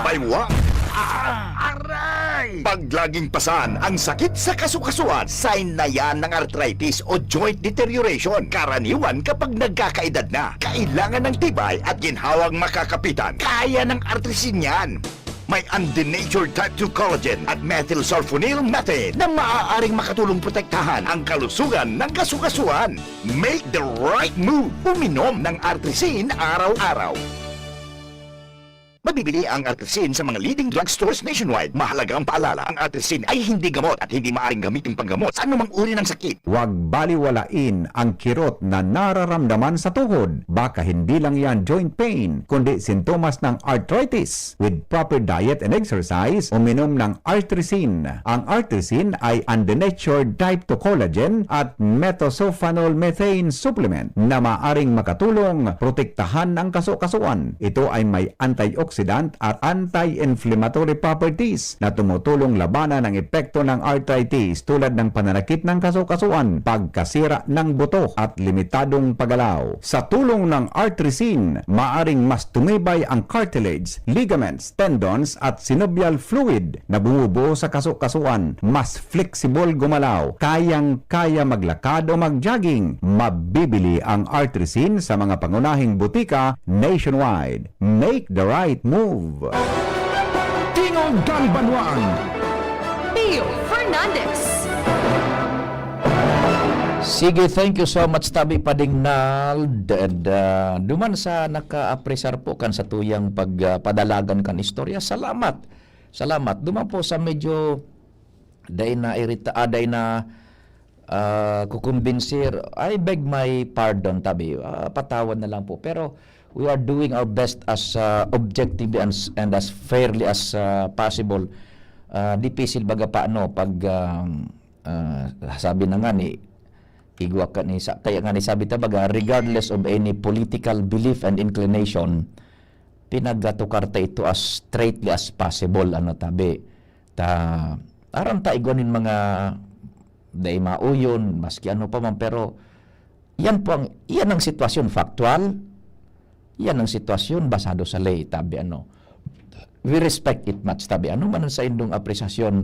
baywa, aray! Pag laging pasan ang sakit sa kasukasuan, sign na yan ng arthritis o joint deterioration. Karaniwan kapag nagkakaedad na, kailangan ng tibay at ginhawang makakapitan. Kaya ng Artrisin yan. May undenatured type two collagen at methylsulfonyl methane na maaaring makatulong protektahan ang kalusugan ng kasukasuan. Make the right move. Uminom ng Artrisin araw-araw. Mabibili ang Artrisin sa mga leading drugstores nationwide. Mahalagang paalala, ang Artrisin ay hindi gamot at hindi maaaring gamitin panggamot sa anumang uri ng sakit. Huwag baliwalain ang kirot na nararamdaman sa tuhod. Baka hindi lang yan joint pain, kundi sintomas ng arthritis. With proper diet and exercise, uminom ng Artrisin. Ang Artrisin ay undenatured type two collagen at methylsulfonyl methane supplement na maaring makatulong protektahan ang kasukasuan. Ito ay may antioxidant at anti-inflammatory properties na tumutulong labanan ang epekto ng arthritis, tulad ng pananakit ng kasukasuan, pagkasira ng buto at limitadong paggalaw. Sa tulong ng Artrisin, maaring mas tumibay ang cartilage, ligaments, tendons at synovial fluid na bumubuo sa kasukasuan. Mas flexible gumalaw, kayang-kaya maglakad o mag-jogging. Mabibili ang Artrisin sa mga pangunahing butika nationwide. Make the right move. Tingog kan Banwaan. Pio Fernandez. Sige, thank you so much, tabi Pading Nald. And, ah, duman sa nakaapresar po kan satuyang pag, ah, padalagan kan istorya. Salamat. Salamat. Duman po sa medyo dai na irita-, ah, dai na, ah, kukumbinsir. I beg my pardon, tabi. Ah, patawad na lang po. Pero we are doing our best as, ah, objectively and, and as fairly as, ah, possible. Ah, dipisil baga pa, ano, pag, ah, ah, sabi na nga ni, igwa ka ni sa, kaya nga ni sabi ta baga, regardless of any political belief and inclination, pinagatukar ta ito as straightly as possible, ano, tabi. Ta, aram ta igwa nin mga dai mauyon, maski ano pa man, pero yan po ang, yan ang sitwasyon, factual. Yan ang sitwasyon, basado sa ley, tabi, ano. We respect it much, tabi. Ano man ang saindong apresasyon,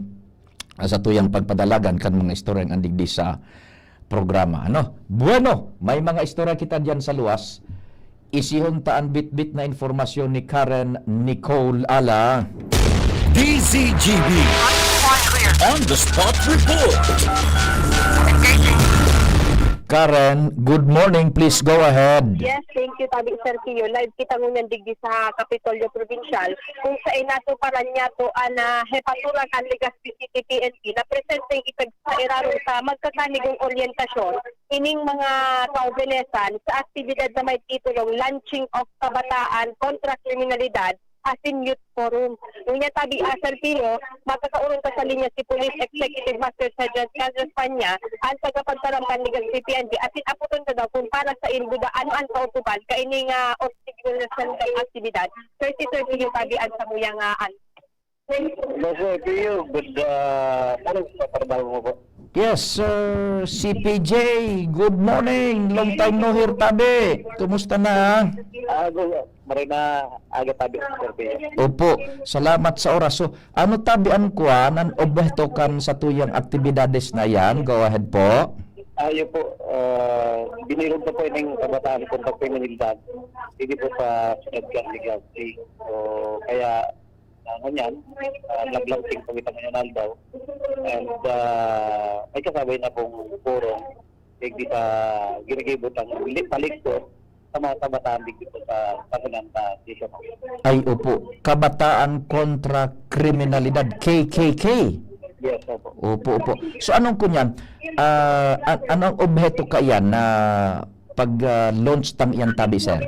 ah, sa tuyang pagpadalagan kan mga istoryang andigdi sa programa, ano? Bueno, may mga istorya kita diyan sa luwas. Isihon ta an bitbit na impormasyon ni Karen Nicole Ala. D Z G B On the Spot Report. Karen, good morning. Please go ahead. Yes, thank you, tabi Sir Pio. Live kita ngunyan digdi sa Kapitolyo Provincial, kung sa inatuparan niya to an, ah, hepatura kan Legazpi City P N P na presenteng ipag-, sa irarom sa magkakanigong oryentasyon ining mga Taubenesan sa aktibidad na may titulong Launching of Kabataan kontra Kriminalidad asin Youth Forum. Ngunyan tabi, ah, Sir Pio, makakaorong ta sa linya si Police Executive Master Sergeant Carlos Panya, an tagapagtaram kan Legazpi P N P, asin apoton ta daw kung para saen buda ano an kautuban kaini nga organisasyonal aktibidad. Thirty thirty yung tabi an samuyang, ah, an- Hello po, Pio. Good, ah, morning sa trabaho mo po. Yes, Sir C P J. Good morning. Long time no hear, tabi. Kumusta na? Ah, good. Maray na aga, tabi, Sir Pio. Opo. Salamat sa oras. So, ano, tabi, an kuan, an obheto kan satuyang aktibidades na yan? Go ahead po. Ayo po, ah, binirog ko po yung kabataan kong pagpinildan. Hindi po sa Sunod Kang Legazpi. So, kaya, ah, ngunyan, ah, nag-launching po kita ngayon aldaw. And, ah, may kasabay na pong forum, hindi sa ginigibo tang li-, paligpot sa mga kabataan dito sa Pangulanta, Jason. Ay, opo. Kabataan kontra Kriminalidad, K K K. Yes, opo. Opo, opo. So, anong kunyan? Ah, an-, anong obheto kaiyan na pag, ah, launch tang iyan, tabi, sir?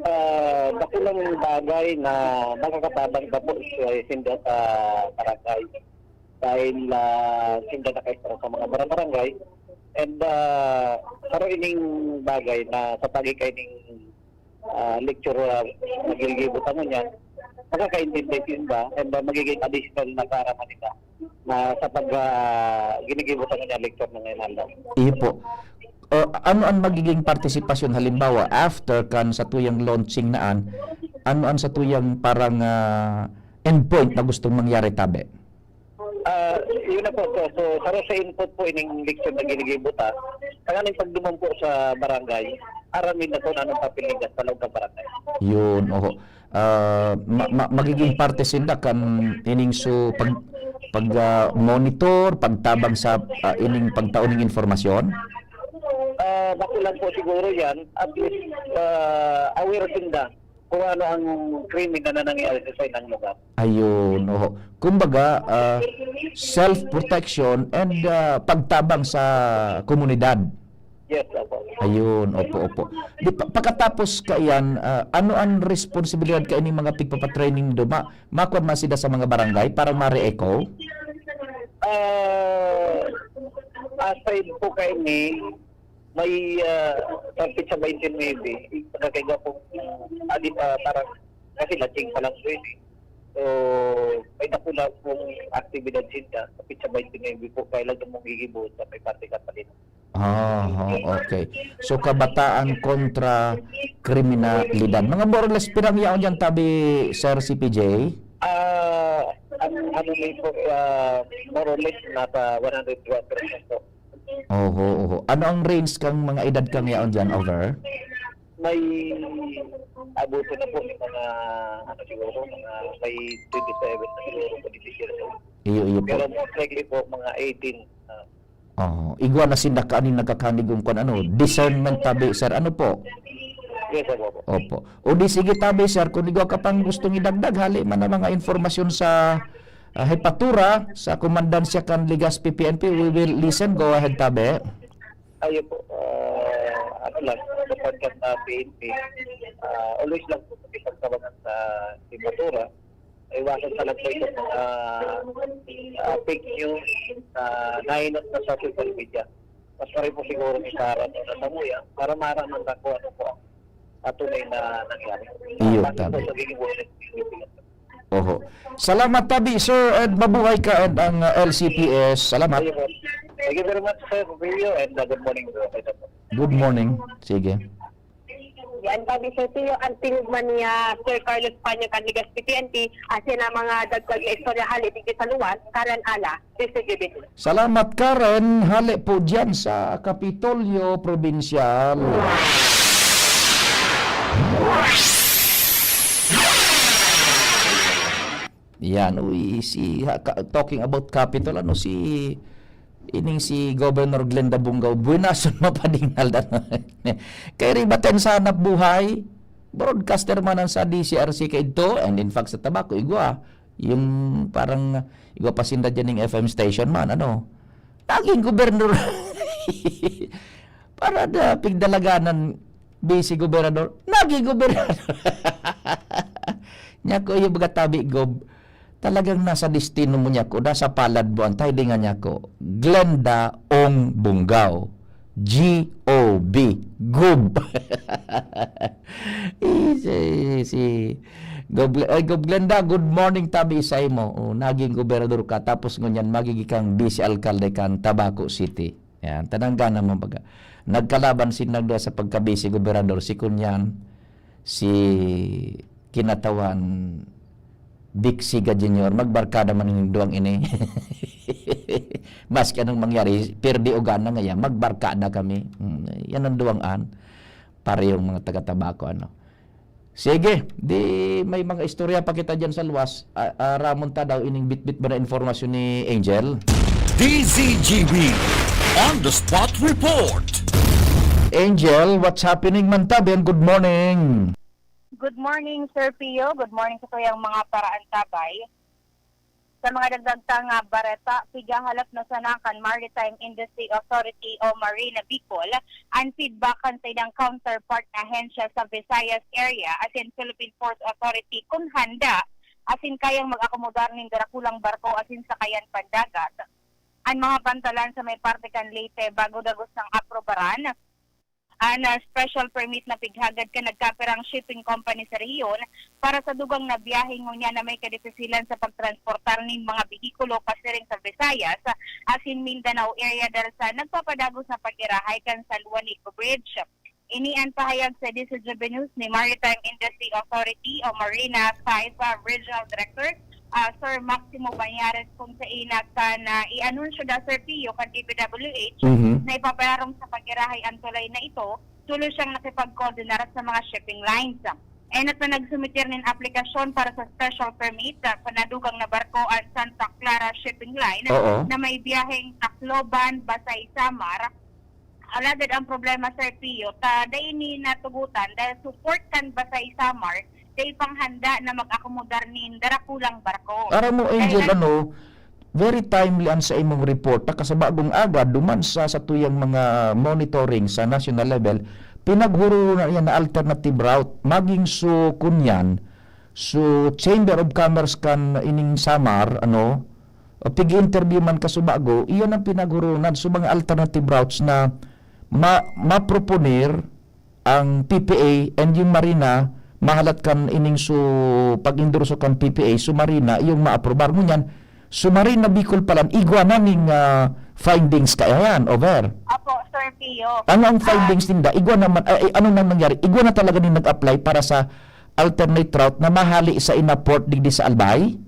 Ah, dakulang bagay na makakatabang pa po sa sinda sa barangay. Dahil, ah, sinda nakaistra sa mga barang-barangay. And, ah, saro ining bagay na sa pagikay ning, ah, lecture, ah, na ginigibo ta ngunyan, makakaintindi sinda and, ah, magiging additional na kaaraman nila na sa pag, ah, ginigibo ta ngunyan lecture na ngayon aldaw. Iyo po. O, ano an magiging partisipasyon, halimbawa, after kan satuyang launching na an, ano an satuyang parang, ah, endpoint na gustong mangyari, tabi? Ah, yun na po. So, so, saro sa input po ining lecture na ginigibo ta. Tanganing pagduman po sa barangay, aramin na po na anong papel nila sa loob ng barangay. Yun, oho. Ah, ma-, ma-, magiging parte sinda kan ining su-, pag, pag, ah, monitor, pagtabang sa, ah, ining pagtao ning informasyon? Ah, bako lang po siguro yan. At least, ah, aware sinda kung ano ang krimen na nangyayari sa isang lugar. Ayun, oho. Kumbaga, ah, self-protection and, ah, pagtabang sa komunidad. Yes, opo. Ayun, opo, opo. Di pa, pagkatapos kaiyan, ah, ano ang responsibilidad kaining mga pigpapatraining nindo? Ma-, makuan man sila sa mga barangay para ma-re-echo? Ah, aside po kaini, may, ah, sa petsa twenty-nine, pagkakaiba po, ah, di pa, parang, kasi launching pa lang po yun eh. So, may dakula pong aktibidad sinda sa petsa twenty-nine po, kaya lang itong magigibo sa may parte ka pa din. Ah, oo, okay. So, kabataan kontra kriminalidad. Mga more or less, pirang yaon yan, tabi, Sir C P J? Ah, ang ano ni po, ah, more or less, nasa one hundred kilometers na po. Oho, oho. Ano ang range kang mga edad kang yaon diyan, over? May abuso na po yung mga, ano siguro, mga may twenty-seven na siguro po, twenty-six years old. Iyo, iyo po. Pero most likely po, mga eighteen. Ah. Oh, igwa na sinda kaaning nagkakanig kun ano, discernment tabi, sir. Ano po? Yes, opo, opo. Opo. O di sige tabi, sir, kung igwa ka pang gustong idagdag, hali man ang mga informasyon sa, ah, hepatura, sa komandansya kan Legazpi P N P, we will listen. Go ahead, tabi. Ayo po, ah, ano lang, kapag ka sa P N P, ah, always lang po makipagtawagan sa hepatura. Iwasan talaga po itong mga, ah, fake news na nahinot na sa social media. Mas maray po siguro ni Sarah na sa muya para maaraman na kung ano po ang tunay na nangyari. Iyo, Bakit po tabi. Sa ginibuhay ng Pilipinas? Oho. Salamat, tabi, sir, and mabuhay ka and ang, uh, L C P S. Salamat. Ayun po. Thank you very much, Sir Rio, and, uh, good morning, bro. Good morning. Sige. Yan, tabi, Sir Tio, ang tingog man niya, Sir Carlos Panya, kan Legazpi P N P, asin ang mga dagdag na istorya hali digdi sa luwas, Karen Ala, District Division. Salamat, Karen. Hali po diyan sa Kapitolyo Probinsyal. Yan, uy, si, ha, ka-, talking about Capitol, ano, si, ining si Governor Glenda Bungao, buenason mapadingal, ano. Kay ribaten sa hanap buhay, broadcaster man ang sa D C R C kaidto, and in fact, sa Tabaco, igwa. Yung parang, igwa pa sinda dyan yung F M station man, ano. Naging gobernador. Para da, pigdalaganan, vice gobernador. Naging gobernador. Nya ko, yung mga tabi, Gob, talagang nasa destino mo niya ko, nasa palad mo ang tidingan niya ko. Glenda Ong Bungao. G O B. Gob. Eh, si, si, Gob-, ay, Gob Glenda, good morning, tabi isay mo. Oh, naging gobernador ka, tapos ngunyan magiging kang vice alkalde kan Tabaco City. Yan, tanang gana mo baga. Nagkalaban si Nagda sa pagka-vice gobernador, si kunyan, si kinatawan Vic Siga Junior, magbarkada man ning duwang ini. Maski anong mangyari, pirdi o gana nga yan, magbarkada kami. Hmm, yan ang duwang an. Parehong mga taga-Tabaco, ano. Sige, di may mga istorya pa kita dyan sa luwas. A-, aramon ta daw ining bitbit ba na informasyon ni Angel? D Z G B on the spot report. Angel, what's happening man tabi? And good morning. Good morning, Sir Pio. Good morning sa tuyang mga paraantabay. Sa mga dagdag ta nga bareta, pigahalap na sana kan Maritime Industry Authority o Marina Bicol an feedback kan saindang counterpart na ahensya sa Visayas Area, asin Philippine Ports Authority, kun handa asin kayang mag-akomodar nin darakulang barko asin sakayan pandagat. An mga pantalan sa may parte kan Leyte bago dagos nang aprobaran an ah, special permit na pighagad kan nagkapirang shipping company sa rehiyon para sa dugang na biyahe ngunyan na may kadipisilan sa pagtransportar nin mga behikulo pasiring sa Visayas asin Mindanao area dahil sa nagpapadagos na pag-irahay kan San Juanico Bridge. Ini an pahayag sa D Z G B News ni Maritime Industry Authority o Marina five ah, Regional Director ah, Sir Maximo Bañares kung sa ina kan ah, i-anunsyo da Sir Pio kan D P W H Mhm. na ipapalarong sa pag-irahay ang tulay na ito, tulos siyang nakipag-coordinar sa mga shipping lines. Enot na nagsumitir nin aplikasyon para sa special permit ah, sa nadugang na barko ang Santa Clara Shipping Line Oo. na may biyaheng Tacloban, Basay, Samar. Alagad ang problema, Sir Pio, ta dai ini natugutan dahil support kan Basay, Samar, dai panghanda na mag-akomodar nin darakulang barko. Aram mo, Angel, Kaya- ano, very timely an sa imong report. Ta kasabagong aga, duman sa satuyang mga monitoring sa national level, pinaghururo na yan na alternative route. Maging so kunyan, so Chamber of Commerce kan ining Samar, ano, o pig-interview man kasubago, iyan ang pinaghurunan. So mga alternative routes na ma maproponer ang P P A and yung Marina, mahalat kan ining su pag-endorso kan P P A, su Marina, yung maaprobar. Ngunyan, su Marina Bicol palan, igwa na ning ah, findings kaya yan, over. Apo, Sir Pio. Ano ang Ah, findings ninda? Igwa naman, ay, ano nang nangyari? Igwa na talaga ning nag-apply para sa alternate route na mahali sa inaport digdi sa Albay?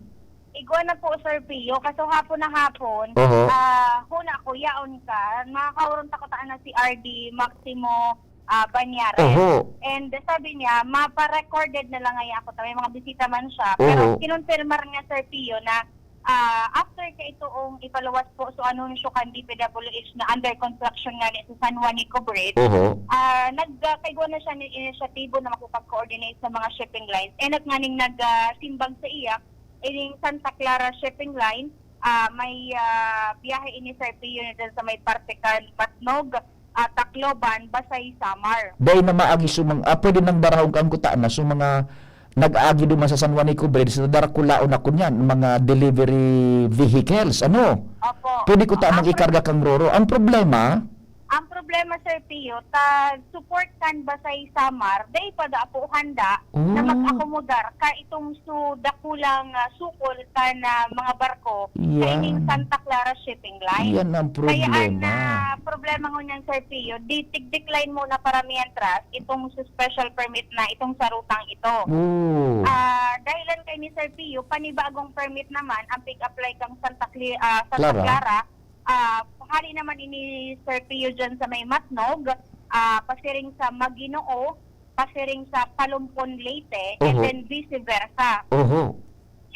Igwa na po, Sir Pio. Kaso hapon na hapon, Oho. ah, huna ko, yaon ka. Makakaurong ta ko ta na si R D Maximo ah, Banyares. Oho. And sabi niya, mapa-recorded na lang ngayon ako. May mga bisita man siya. Pero Oho. kinonfirmar niya, Sir Pio, na ah, after ka itoong ipaluwas po so anunsyo kan D P W H na under construction nga ni sa San Juanico Bridge, Oho. ah, nagkaigwa na siya ng inisyatibo na makipag-coordinate sa mga shipping lines. Enot nga ning nagsimbag sa iya, ining Santa Clara Shipping Line, ah, may ah, biyahe ini, Sir Pio, na dyan sa may parte kan Matnog, ah, Tacloban, Basay, Samar. Dai na maagi sumang, ah, pwede nang barahong kang kuta na so mga nag-aagi duman sa San Juanico Bridge, sa Darculaon na kunyan, mga delivery vehicles, ano? Opo. Pwede ko ta nang Ang pro- ikarga kang roro. Ang problema, Ang problema, Sir Pio, ta support kan Basay, Samar, dai pa da po handa na Oh. mag-akomodar ka itong su dakulang ah, sukol kan ah, mga barko sa Yan. ining Santa Clara Shipping Line. Yan ang Kaya ang problema. ah, problema ngunyan, Sir Pio, di tig-decline muna para mientras itong su special permit na itong sa rutang ito. Oh. Ah, dahilan kay ni Sir Pio, panibagong permit naman ang pig-apply kang Santa, Cli- ah, Santa Clara. Clara. Ah, hali naman ini Sir Pio dyan sa may Matnog, ah, pasiring sa Maginoo, pasiring sa Palumpon, Leyte, and Oho. then vice versa. Oho.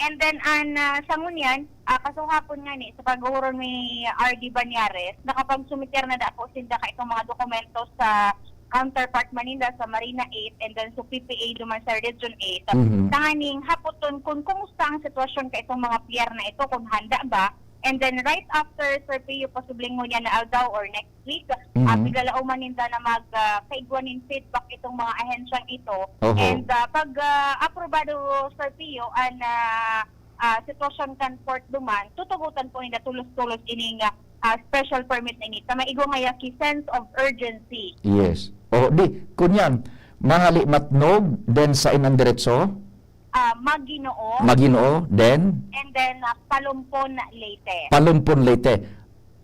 And then, an ah, sa ngunyan, ah, kasuhapon nga ni, sa paghuhuron ni R D Banyares, nakapagsumiter na da po sinda ka itong mga dokumento sa counterpart man ninda sa Marina eight and then sa P P A duman sa Region eight. Mhm. Tanganing hapoton kung kumusta ang sitwasyon ka itong mga pier na ito, kung handa ba. And then right after, Sir Pio, posibleng ngunyan na aldaw or next week, ah, Mhm. piglalauman ninda na mag ah, kaigwa nin feedback itong mga ahensyang ito. Oho. And ah, pag ah, aprobado, Sir Pio, an ah, ah, sitwasyon kan port duman, tutugutan po ninda tulos-tulos ining ah, ah, special permit na ini. Ta maigo ngaya ki sense of urgency. Yes. O, di, kunyan, mahali Matnog, then sa inang diretso? Ah, Maginoo, Maginoo, then and then ah, Palumpon, Leyte. Palumpon, Leyte.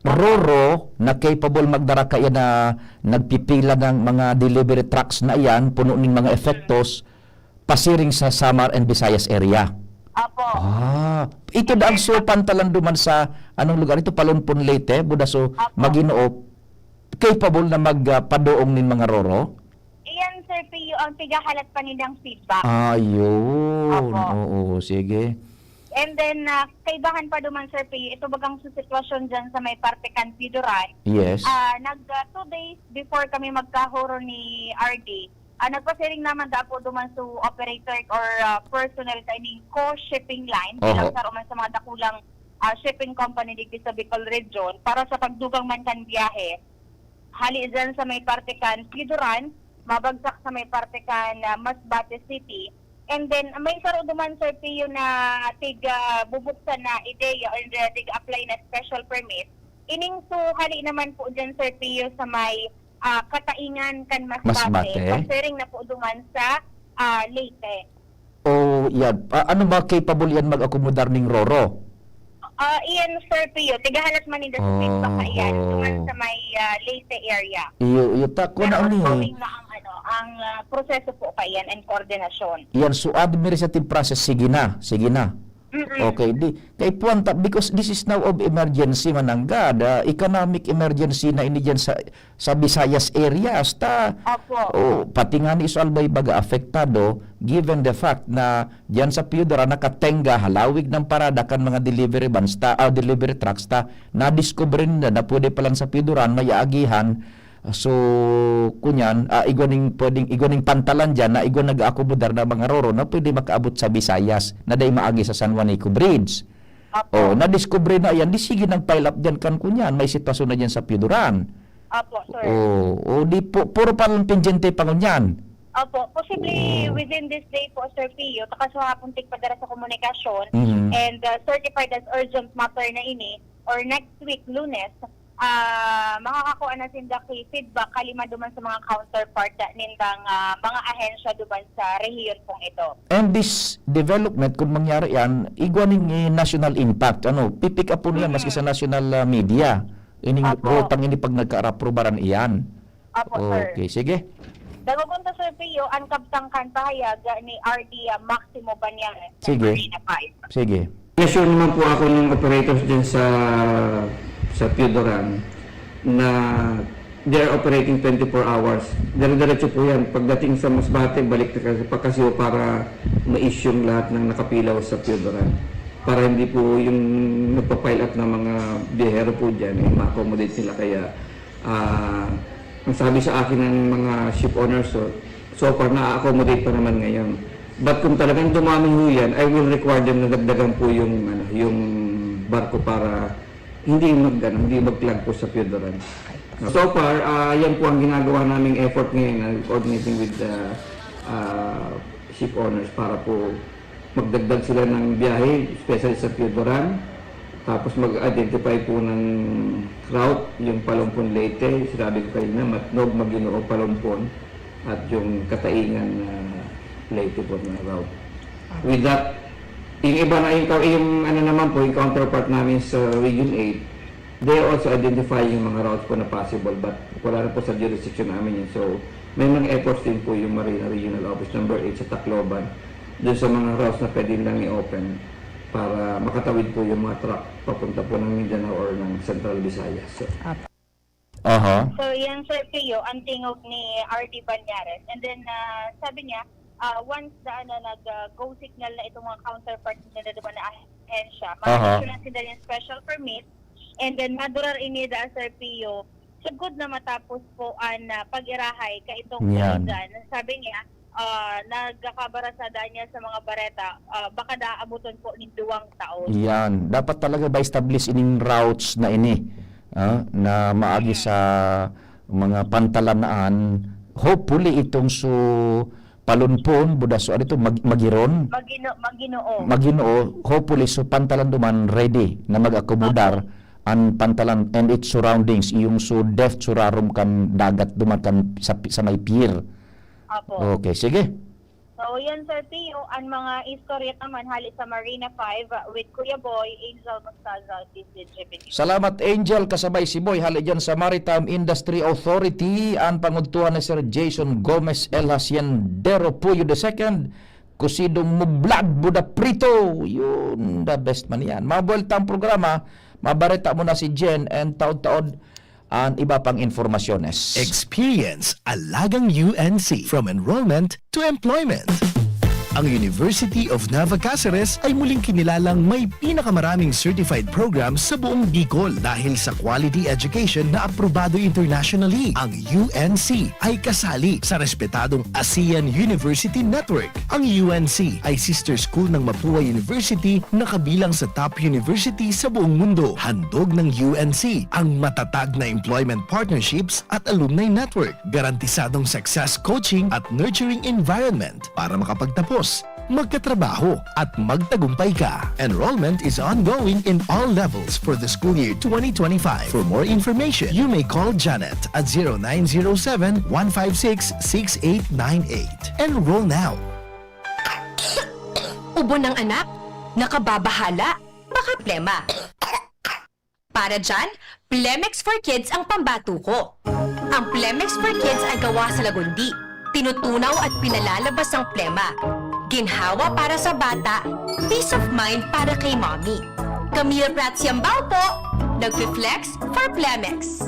Roro na capable magdara kaya na nagpipila ng mga delivery trucks na iyan, puno ning mga epektos, pasiring sa Samar and Visayas area. Opo. Ah, ito daang so pantalan duman sa anong lugar ito? Palumpon, Leyte, Budaso, Apo. Maginoo, capable na magpadoong nin mga roro? Iyan, Sir Pio, ang tigahalat pa nilang feedback. Ayun. Apo. Oo, sige. And then, ah, kaibahan pa duman, Sir Pio, ito bagang sa sitwasyon dyan sa may parte kan Pidoran. Yes. Ah, nag ah, two days before kami magkahuro ni R D, ah, nagpasiring naman da po duman sa operator or ah, personnel kaining Co Shipping Line, Oho. bilang saro man sa mga dakulang ah, shipping company digdi sa Bicol Region para sa pagdugang man kan biyahe. Hali dyan sa may parte kan Pidoran, mabagsak sa may parte kan ah, Masbate City. And then, may saro duman, Sir Pio, na tig ah, bubuksan na ideya or ah, tig apply na special permit. Ining so, hali naman po dyan, Sir Pio, sa may ah, Kataingan kan Masbate. Masbate. Pasiring na po duman sa ah, Leyte. O yan, a- ano ba capable yan mag-akomodar ning roro? Ah, iyan, Sir Pio, tigahalat man ninda sa Oh. feedback kaiyan, duman sa may ah, Leyte area. Iyo, iyo ta, Pero kuna ni. Ongoing na ang, ano, ang ah, proseso po kaiyan and koordinasyon. Yan, so administrative process, sige na, sige na. Mm-mm. Okay, di kay puwanta, because this is now of emergency, mananggad, ah, economic emergency na ini diyan sa sa Visayas areas ta. Opo. Oh, pati nga ni Iso Albay baga apektado, given the fact na diyan sa Piodora nakatenga halawig ng parada kan mga delivery vans ta, ah, delivery trucks ta. Nadiskubre nila na pwede palang sa Piodoran may aagihan. So, kunyan, ah, igwa ning pwedeng, igwa ning pantalan diyan na igwa nag-aakomodar na mga roro na pwede makaabot sa Visayas na dai maagi sa San Juanico Bridge. Opo. Oh, nadiskubre na yan, di sige nang pile up diyan kan kunyan, may sitwasyon na diyan sa Piodoran. Opo, sir. Oh, oh, di po, puro pa lang pendyente pa ngunyan. Opo, possibly Oo. within this day po, Sir Pio, takasuhapon tigpadara sa komunikasyon Mhm. and uh, certified as urgent matter na ini or next week, Lunes, ah makakakua na sinda ki feedback kalima duman sa mga counterpart nindang ah, mga ahensya duman sa rehiyon pong ito. And this development, kung mangyari yan, igwa ning eh, national impact, ano, pipick up po niya Mhm. maski sa national ah, media. Ining Apo. rotang ini pag nagkaaraprobaran iyan. Opo, sir. Okay, sige. Dagogon ta, Sir Pio, ang kabtangkan pahayag ni R D Maximo Banyares. Sige. Marina five. Sige. Sure naman po ako ng operators dyan sa sa Piodoran na they are operating twenty-four hours. Dire-diretso po yan. Pagdating sa Masbate, balik na kasi pagkasiwa para ma-issue yung lahat ng nakapilaw sa Piodoran. Para hindi po yung nagpa-pile up ng mga biyahero po dyan, eh, ma-accommodate nila. Kaya ah, ang sabi sa akin ng mga ship owners, so, so far na-accommodate pa naman ngayon. But kung talagang dumami ho yan, I will require them na dagdagan po yung, ano, yung barko para hindi mag, ano, hindi mag-clog po sa Piodoran. So far, ah, yan po ang ginagawa naming effort ngayon, ah, coordinating with the ah, ship owners para po magdagdag sila ng biyahe, especially sa Piodoran. Tapos mag-identify po ng route, yung Palompon Leyte, sinabi ko kanina, Matnog, Maginoo, Palompon, at yung Kataingan na Leyte po na route. With that, yung iba na yung, yung ano naman po, yung counterpart namin sa Region eight, they are also identifying yung mga routes po na possible, but wala na po sa jurisdiction namin yun. So, may mga efforts din po yung Marina Regional Office Number eight sa Tacloban, doon sa mga routes na pwede nilang i-open para makatawid po yung mga truck papunta po ng Mindanao or ng Central Visayas. So, Aha. So, yan, Sir Pio, ang tingog ni R D Banyares. And then, ah, sabi niya, ah, once na ano, nag-go signal na itong mga counterpart nila naman na ahensya, Aha. ma-issue lang sila yung special permit. And then, madurar ini da, Sir Pio, sugod na matapos po ang ah, pag-irahay ka itong Yan. Piligan. Sabi niya, ah, nagkakabarasada niya sa mga bareta, ah, baka daabuton po ning duwang taon. Yan. Dapat talaga ba establish ining routes na ini, ah, na maagi sa mga pantalanaan. Hopefully, itong su Palunpon, Budaso, ano ito, Mag- Magiron? Magino, Maginoo. Maginoo, hopefully, so pantalan duman ready na mag-akomodar ang pantalan and its surroundings, yung so deft surarom kan dagat duman kan sa, sa may pier. Opo. Okay, sige. So, yan, Sir Pio, ang mga istorya naman hali sa Marina five with Kuya Boy, Angel Mostaza, D C J P News. Salamat, Angel, kasabay si Boy hali dyan sa Maritime Industry Authority, ang pangudtuhan ni Sir Jason Gomez, El Haciendero Puyo the second, Kusidong Mublad, Buda Prito, yun, the best man yan. Mabuelta ang programa, mabareta mo na si Jen, and taod-taod, ang iba pang informasyones. Experience Alagang U N C, from enrollment to employment. Ang University of Nava Caceres ay muling kinilalang may pinakamaraming certified programs sa buong Bicol dahil sa quality education na aprobado internationally. Ang U N C ay kasali sa respetadong ASEAN University Network. Ang U N C ay sister school ng Mapua University na kabilang sa top university sa buong mundo. Handog ng U N C ang matatag na employment partnerships at alumni network, garantisadong success coaching at nurturing environment para makapagtapos, magkatrabaho, at magtagumpay ka. Enrollment is ongoing in all levels for the school year twenty twenty-five. For more information, you may call Janet at zero nine zero seven, one five six, six eight nine eight. Enroll now! Ubo ng anak? Nakababahala? Baka plema? Para dyan, Plemex for Kids ang pambato ko. Ang Plemex for Kids ay gawa sa lagundi. Tinutunaw at pinalalabas ang plema. Ginhawa para sa bata, peace of mind para kay mommy. Camille Prats Yambao po, nagfi-flex for Plemex.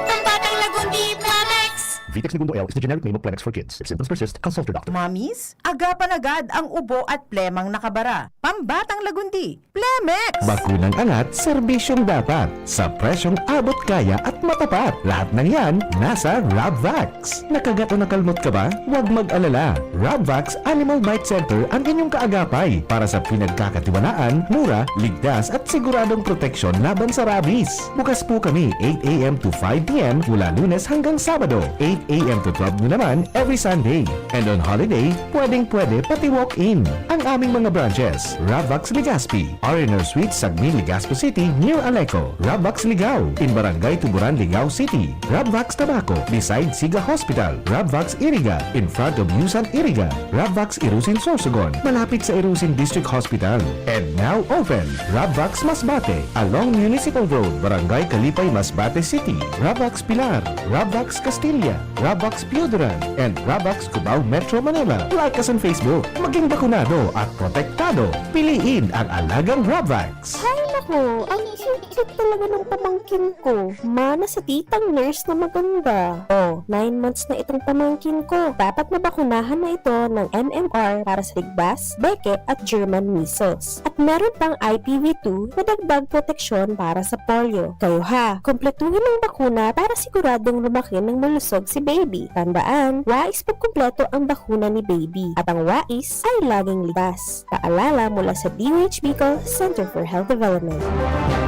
Pambatang lagundi, Plemex! Vitex Negundo L is the generic name of Plemex for Kids. If symptoms persist, consult your doctor. Mommies, agapan agad ang ubo at plemang nakabara. Pambatang lagundi, Plemex! Bakunang angat, serbisyong dapat, sa presyong abot kaya at matapat. Lahat ng yan, nasa Rabvax. Nakagat o nakalmot ka ba? Huwag mag-alala. Rabvax Animal Bite Center ang inyong kaagapay para sa pinagkakatiwalaan, mura, ligtas at siguradong proteksyon laban sa rabies. Bukas po kami eight a.m. to five p.m. mula Lunes hanggang Sabado, eight a.m. to twelve noon naman every Sunday. And on holiday, pwedeng-pwede pati walk-in. Ang aming mga branches, Rabvax Legazpi, R and R Suite, Sagni, Legazpi City, near Aleco, Rabvax Ligao, in Barangay Tuburan, Ligao City, Rabvax Tabaco, beside Siga Hospital, Rabvax Iriga, in front of Yusan Iriga, Rabvax Irusin Sorsogon, malapit sa Irusin District Hospital. And now open, Rabvax Masbate, along Municipal Road, Barangay Kalipay, Masbate City, Rabvax Pilar, Rabvax Castilla, Rabvax Pioduran, and Rabvax Cubao, Metro Manila. Like us on Facebook. Maging bakunado at protektado. Piliin ang alagang Rabvax. Hay naku, ang cute-cute talaga ng pamangkin ko. Mana sa titang nurse na maganda. Oh, nine months na itong pamangkin ko. Dapat mabakunahan na ito ng M M R para sa ligbas, beke at German measles. At meron pang I P V two na dagdag proteksyon para sa polio. Kayo ha, kompletuhin ang bakuna para siguradong lumaki ng malusog si baby. Tandaan, wais pagkumpleto ang bakuna ni baby. At ang wais ay laging ligtas. Paalala mula sa D O H Bicol Center for Health Development.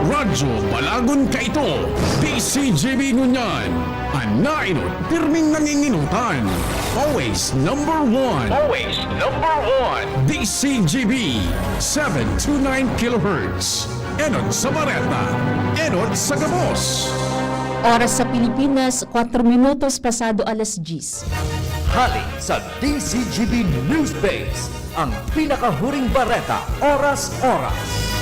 Radyo Balagon Kaito, D C G B ngunyan. An nainot, pirming nanginginutan. Always number one. Always number one. D C G B, seven two nine kilohertz. Enot sa bareta, enot sa gabos. Oras sa Pilipinas, kwatro minutos pasado alas diyes. Hali sa D C G B News Base, ang pinakahuring bareta, oras-oras.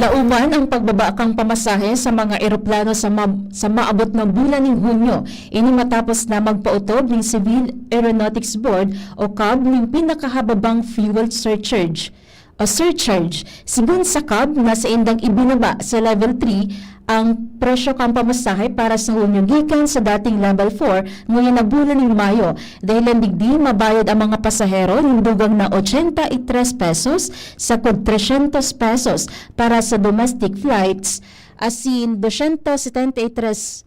Nauman ang pagbaba kan pamasahe sa mga eroplano sa, ma- sa maabot na bulan nin Hunyo. Ini matapos na magpaotob nin Civil Aeronautics Board o cab nin pinakahababang fuel surcharge o surcharge. Sigon sa cab na saindang ibinaba sa Level three ang presyo kan pamasahe para sa Hunyo gikan sa dating Level four ngayon na bulan nin Mayo. Dahilan digdi, mabayad ang mga pasahero nin dugang na ochenta y tres pesos sagkod trescientos pesos para sa domestic flights, asin doscientos setenta y tres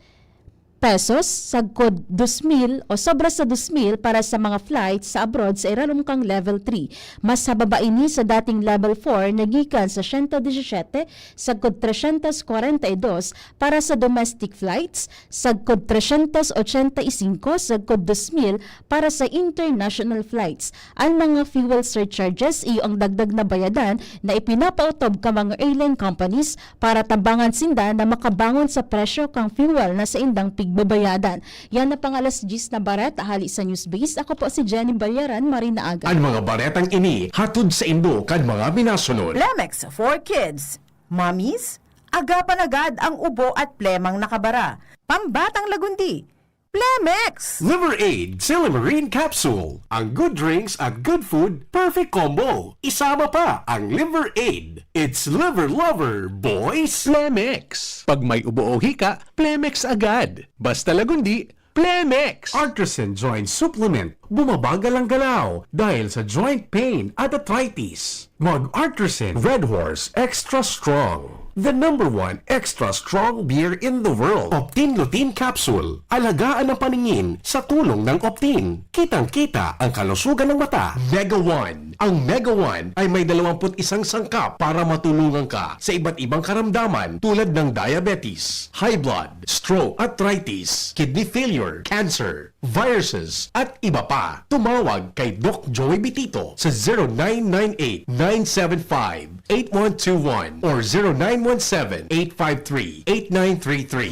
pesos sagkod dos mil o sobra sa dos mil para sa mga flights sa abroad sa irarom kan Level three. Mas hababa ini sa dating Level four na gikan sa siyento disisiyete sagkod trescientos kwarenta y dos para sa domestic flights, sagkod trescientos ochenta y cinco sagkod dos mil para sa international flights. An mga fuel surcharges iyo ang dagdag na bayadan na ipinapaotob kan mga airline companies para tabangan sinda na makabangon sa presyo kan fuel na saindang pig- Babayadan. Yan na pang alas diyes na bareta hali sa Newsbase. Ako po si Jenny Balyaran, maray na aga. An mga baretang ini hatod saindo kan mga minasunod. Plemex for Kids. Mommies, agapan agad ang ubo at plemang nakabara. Pambatang lagundi, Plemex! Liver Aid Silymarin Capsule. Ang good drinks at good food, perfect combo. Isama pa ang Liver Aid. It's Liver Lover, boys! Plemex. Pag may ubo o hika, Plemex agad. Basta lagundi, Plemex! Artisan Joint Supplement. Bumabagal ang galaw dahil sa joint pain at arthritis. Mag Artisan Red Horse Extra Strong. The number one extra strong beer in the world. Optin Lutein Capsule. Alagaan ang paningin sa tulong ng Optin. Kitang-kita ang kalusugan ng mata. Mega One. Ang Mega One ay may dalawampu't isang sangkap para matulungan ka sa iba't ibang karamdaman tulad ng diabetes, high blood, stroke, arthritis, kidney failure, cancer, viruses, at iba pa. Tumawag kay Doc Joey Bitito sa zero nine nine eight nine seven five eight one two one or zero nine one seven eight five three eight nine three three.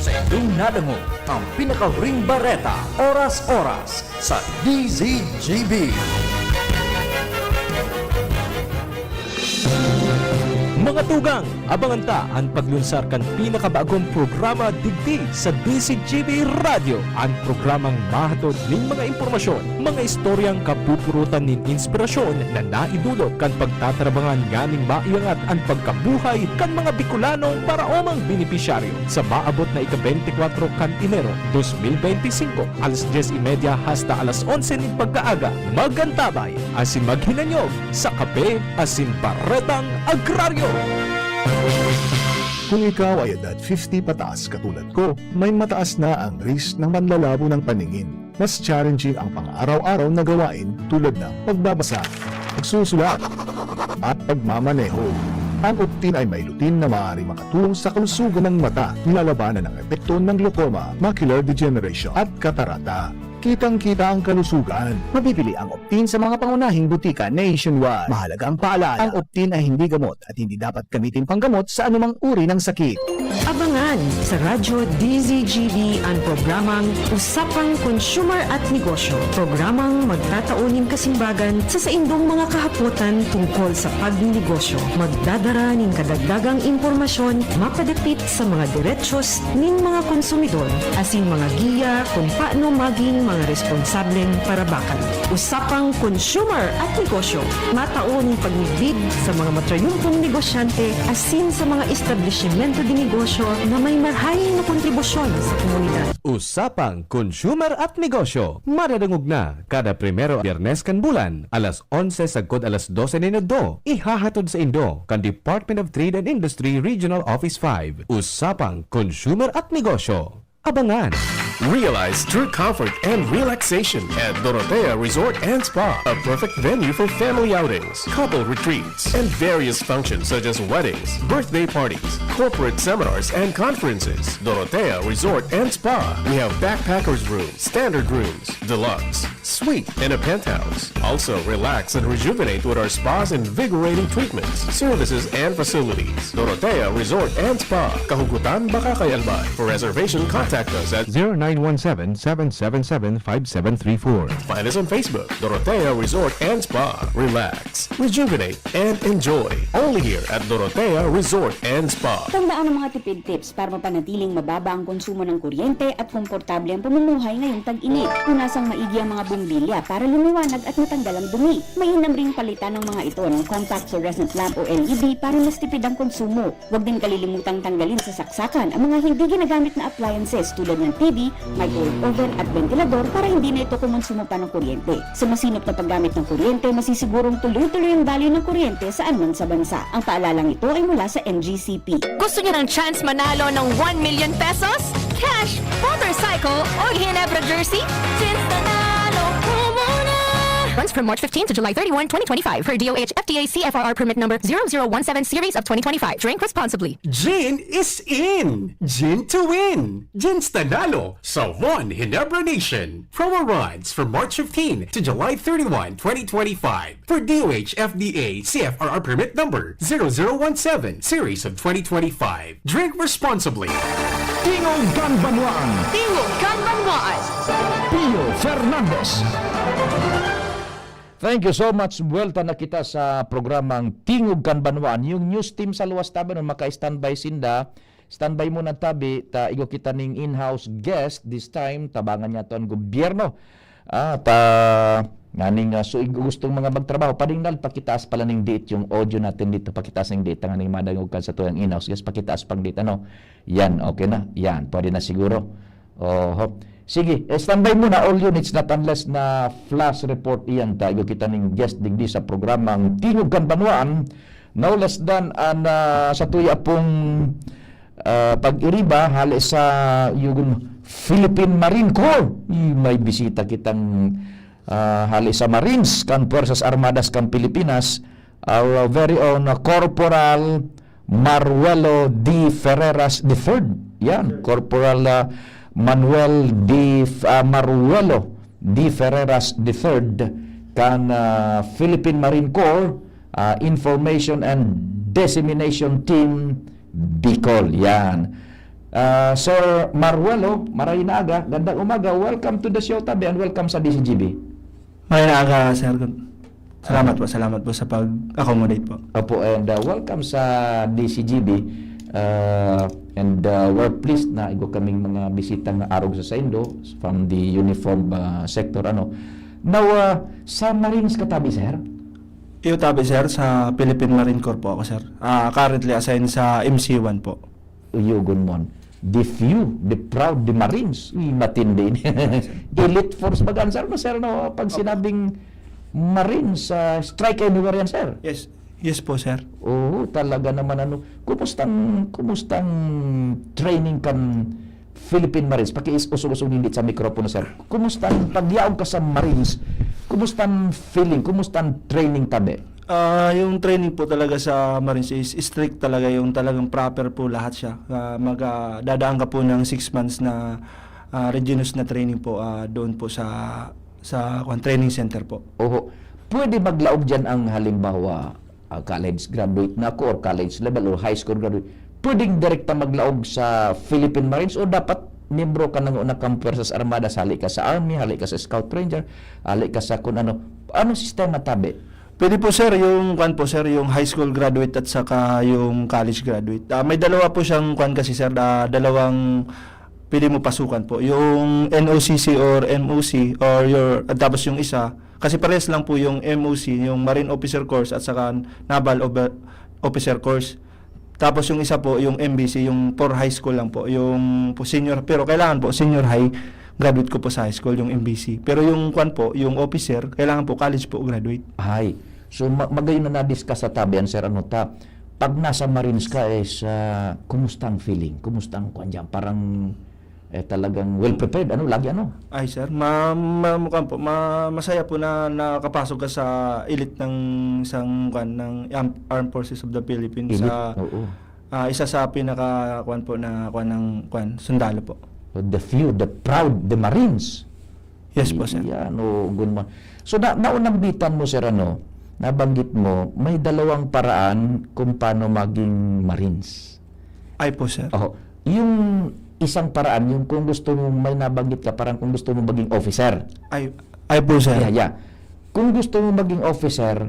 Sa inyong nadangog ang pinakahuring bareta, oras-oras, sa D Z G B. Mga tugang, abangan ta an paglunsar kan pinakabagong programa digdi sa D Z G B Radyo, an programang mahatod nin mga impormasyon, mga istoryang kapupurutan nin inspirasyon na naidulot kan pagtatarabangan nganing maiangat an pagkabuhay kan mga Bicolanong paraomang benepisyaryo. Sa maabot na ika-beintikwatro kan Enero, dos mil beintisinko, alas dyes y media hasta alas onse nin pagkaaga, magantabay asin maghinanyog sa Kape asin Baretang Agraryo. Kung ikaw ay edad fifty pataas katulad ko, may mataas na ang risk ng panlalabo ng paningin. Mas challenging ang pang-araw-araw na gawain tulad ng pagbabasa, pagsusulat, at pagmamaneho. Ang Optin ay may lutein na maaaring makatulong sa kalusugan ng mata, nilalabanan ang epekto ng glaucoma, macular degeneration, at katarata. Kitang-kita ang kalusugan. Mabibili ang Optin sa mga pangunahing butika nationwide. Mahalaga ang paalala, ang Optin ay hindi gamot at hindi dapat gamitin panggamot sa anumang uri ng sakit. Abangan sa Radyo D Z G B an programang Usapang Consumer at Negosyo. Programang magtatao nin kasimbagan sa saindong mga kahapotan tungkol sa pagnenegosyo. Magdadara nin kadagdagang impormasyon mapadapit sa mga derechos nin mga konsumidor asin mga giya kun paano magin mga responsableng parabakan. Usapang Consumer at Negosyo, matao nin pagmidbid sa mga matrayumpong negosyante asin sa mga establisimento de negosyo na may marahay na kontribusyon sa komunidad. Usapang Consumer at Negosyo, madadangog na kada primero Biyernes kan bulan, alas onse sagkod alas dose nin udto, ihahatod saindo kan Department of Trade and Industry Regional Office five. Usapang Consumer at Negosyo. Abangan! Realize true comfort and relaxation at Dorotea Resort and Spa, a perfect venue for family outings, couple retreats, and various functions such as weddings, birthday parties, corporate seminars, and conferences. Dorotea Resort and Spa. We have backpackers room, standard rooms, deluxe, suite, and a penthouse. Also, relax and rejuvenate with our spa's invigorating treatments, services, and facilities. Dorotea Resort and Spa, Kahugutan, Bacacay, Albay. For reservation, contact us at zero nine one seven, seven seven seven, five seven three four. Find us on Facebook, Dorotea Resort and Spa. Relax, rejuvenate, and enjoy. Only here at Dorotea Resort and Spa. Tandaan ang mga tipid tips para mapanatiling mababa ang konsumo ng kuryente at komportable ang pamumuhay ngayong tag-init. Punasang maigi ang mga bombilya para lumiwanag at matanggal ang dumi. Mainam ring palitan ng mga ito ng compact fluorescent lamp o L E D para mas tipid ang konsumo. Huwag din kalilimutang tanggalin sa saksakan ang mga hindi ginagamit na appliances tulad ng T V, microwave oven at ventilador para hindi na ito kumonsumo pa ng kuryente. Sa masinop na paggamit ng kuryente, masisigurong tuloy-tuloy ang daloy ng kuryente saan man sa bansa. Ang paalalang ito ay mula sa N G C P. Gusto niyo ng chance manalo ng one million pesos? Cash, motorcycle, o Ginebra jersey? Chance nanalo ko muna! Runs from March fifteen to July thirty-one, twenty twenty-five, per D O H F T A C F R R permit number zero zero one seven series of twenty twenty-five. Drink responsibly. Gin is in! Gin to win! Gin Stanalo sa One Ginebra Nation. Promo runs from March fifteen to July thirty-one, twenty twenty-five. For D O H F D A C F R R permit number zero zero one seven series of twenty twenty-five. Drink responsibly. Tingog kan Banwaan. Tingog kan Banwaan. Pio Fernandez. Thank you so much. Buwelta na kita sa programang Tingog kan Banwaan. Yung news team sa luwas tabi nun, maka-standby sinda. Standby muna tabi, ta igo kita ning in-house guest this time, tabangan niya to ang gobyerno. Ah, ta, nganing, ah, so, igo gustong mga magtrabaho, padingnal, pakitaas pala ning diit yung audio natin dito, pakitaas ning diit, nganing madangog kan sa tuyang in-house guest, pakitaas pang diit, ano? Yan, okay na. Yan, pwede na siguro. Oho. Sige, eh, standby muna all units, not unless na flash report iyan ta. Igo kita ning guest digdi sa programang Tingog kan Banwaan. No less than an, ah, sa tuya pong, ah, pag-iriba, hali sa yugon Philippine Marine Corps. Ih, may bisita kitang, ah, hali sa Marines kan Puwersas Armadas kan Pilipinas, our very own, ah, Corporal Maruelo D. Ferreras the third. Yan, Corporal, ah, Manuel D. F-, ah, Maruelo D. Ferreras the third kan, ah, Philippine Marine Corps, ah, Information and Dissemination Team, Bicol. Yan. Ah, Sir Maruelo, maray na aga, gandang umaga. Welcome to the show, tabi, and welcome sa D C G B. Maray na aga, Sir. Salamat po, salamat po sa pag-accommodate po. Opo, and, uh, welcome sa D C G B. Uh, and, uh, we're pleased na igo kaming mga bisita nga arog sa saindo from the uniform, uh, sector, ano. Now, uh, sa Marines ka tabi, sir? Iyo tabi, sir, sa Philippine Marine Corps po ako, sir. Ah, currently assigned sa M C one po. Uyugon mo. The few, the proud, the Marines. Uy, matindi. Elite force baga, sir, no, sir, no? Pag Opo. sinabing Marines, ah, strike anywhere yan, sir. Yes. Yes po, sir. Oo, talaga naman, ano. Kumustang, kumustang training kan Philippine Marines? Pakiis-, usog-usog hindi sa mikropono, sir. Kumustang pagyaon ka sa Marines? Kumustang feeling? Kumustang training tabi? Ah, yung training po talaga sa Marines is strict talaga, yung talagang proper po lahat siya. Ah, mag, ah, dadaan ka po ng six months na, ah, rigorous na training po, ah, doon po sa, sa, kwan, training center po. Oho. Pwede maglaog diyan ang halimbawa, ah, college graduate na ako or college level or high school graduate. Pwedeng direkta maglaog sa Philippine Marines o dapat miyembro ka ng una kang Puwersas Armadas, hali ka sa Army, hali ka sa Scout Ranger, hali ka sa kun ano. Anong sistema tabi? Pwede po, sir, yung, kwan po, sir, yung high school graduate at saka yung college graduate. Ah, may dalawa po siyang, kwan kasi, sir, ah, dalawang pwede mo pasukan po. Yung N O C C or M O C or your, at tapos yung isa, kasi parehas lang po yung M O C, yung Marine Officer Course at saka Naval Obe-, Officer Course. Tapos yung isa po, yung M B C, yung for high school lang po. Yung po senior, pero kailangan po senior high graduate ko po sa high school, yung M B C. Pero yung kwan po, yung officer, kailangan po college po graduate. Ay, so ma-, magayon na na-discuss sa tabi yan, sir, ano ta, pag nasa Marines ka is, ah, kumusta ang feeling? Kumusta ang kwan diyan? Parang, eh, talagang well prepared, ano, lagi, ano? Ay, sir, ma-, ma-, mukha po, ma-, masaya po na nakapasok ka sa elite ng isang, kwan, ng arm-, Armed Forces of the Philippines, Elite, sa, oo. ah, isa sa pinaka, kwan po, na, kwan, ng, kwan, sundalo po. The few, the proud, the Marines. Yes po, sir. Yan, oo, good man. So, na, naunambitan mo, sir, ano, nabanggit mo, may dalawang paraan kung paano maging Marines. Ay po, sir. Oho. Yung isang paraan, yung kung gusto mo, may nabanggit ka, parang kung gusto mo maging officer. Ay, ay po, sir. Yeah, yeah. Kung gusto mo maging officer,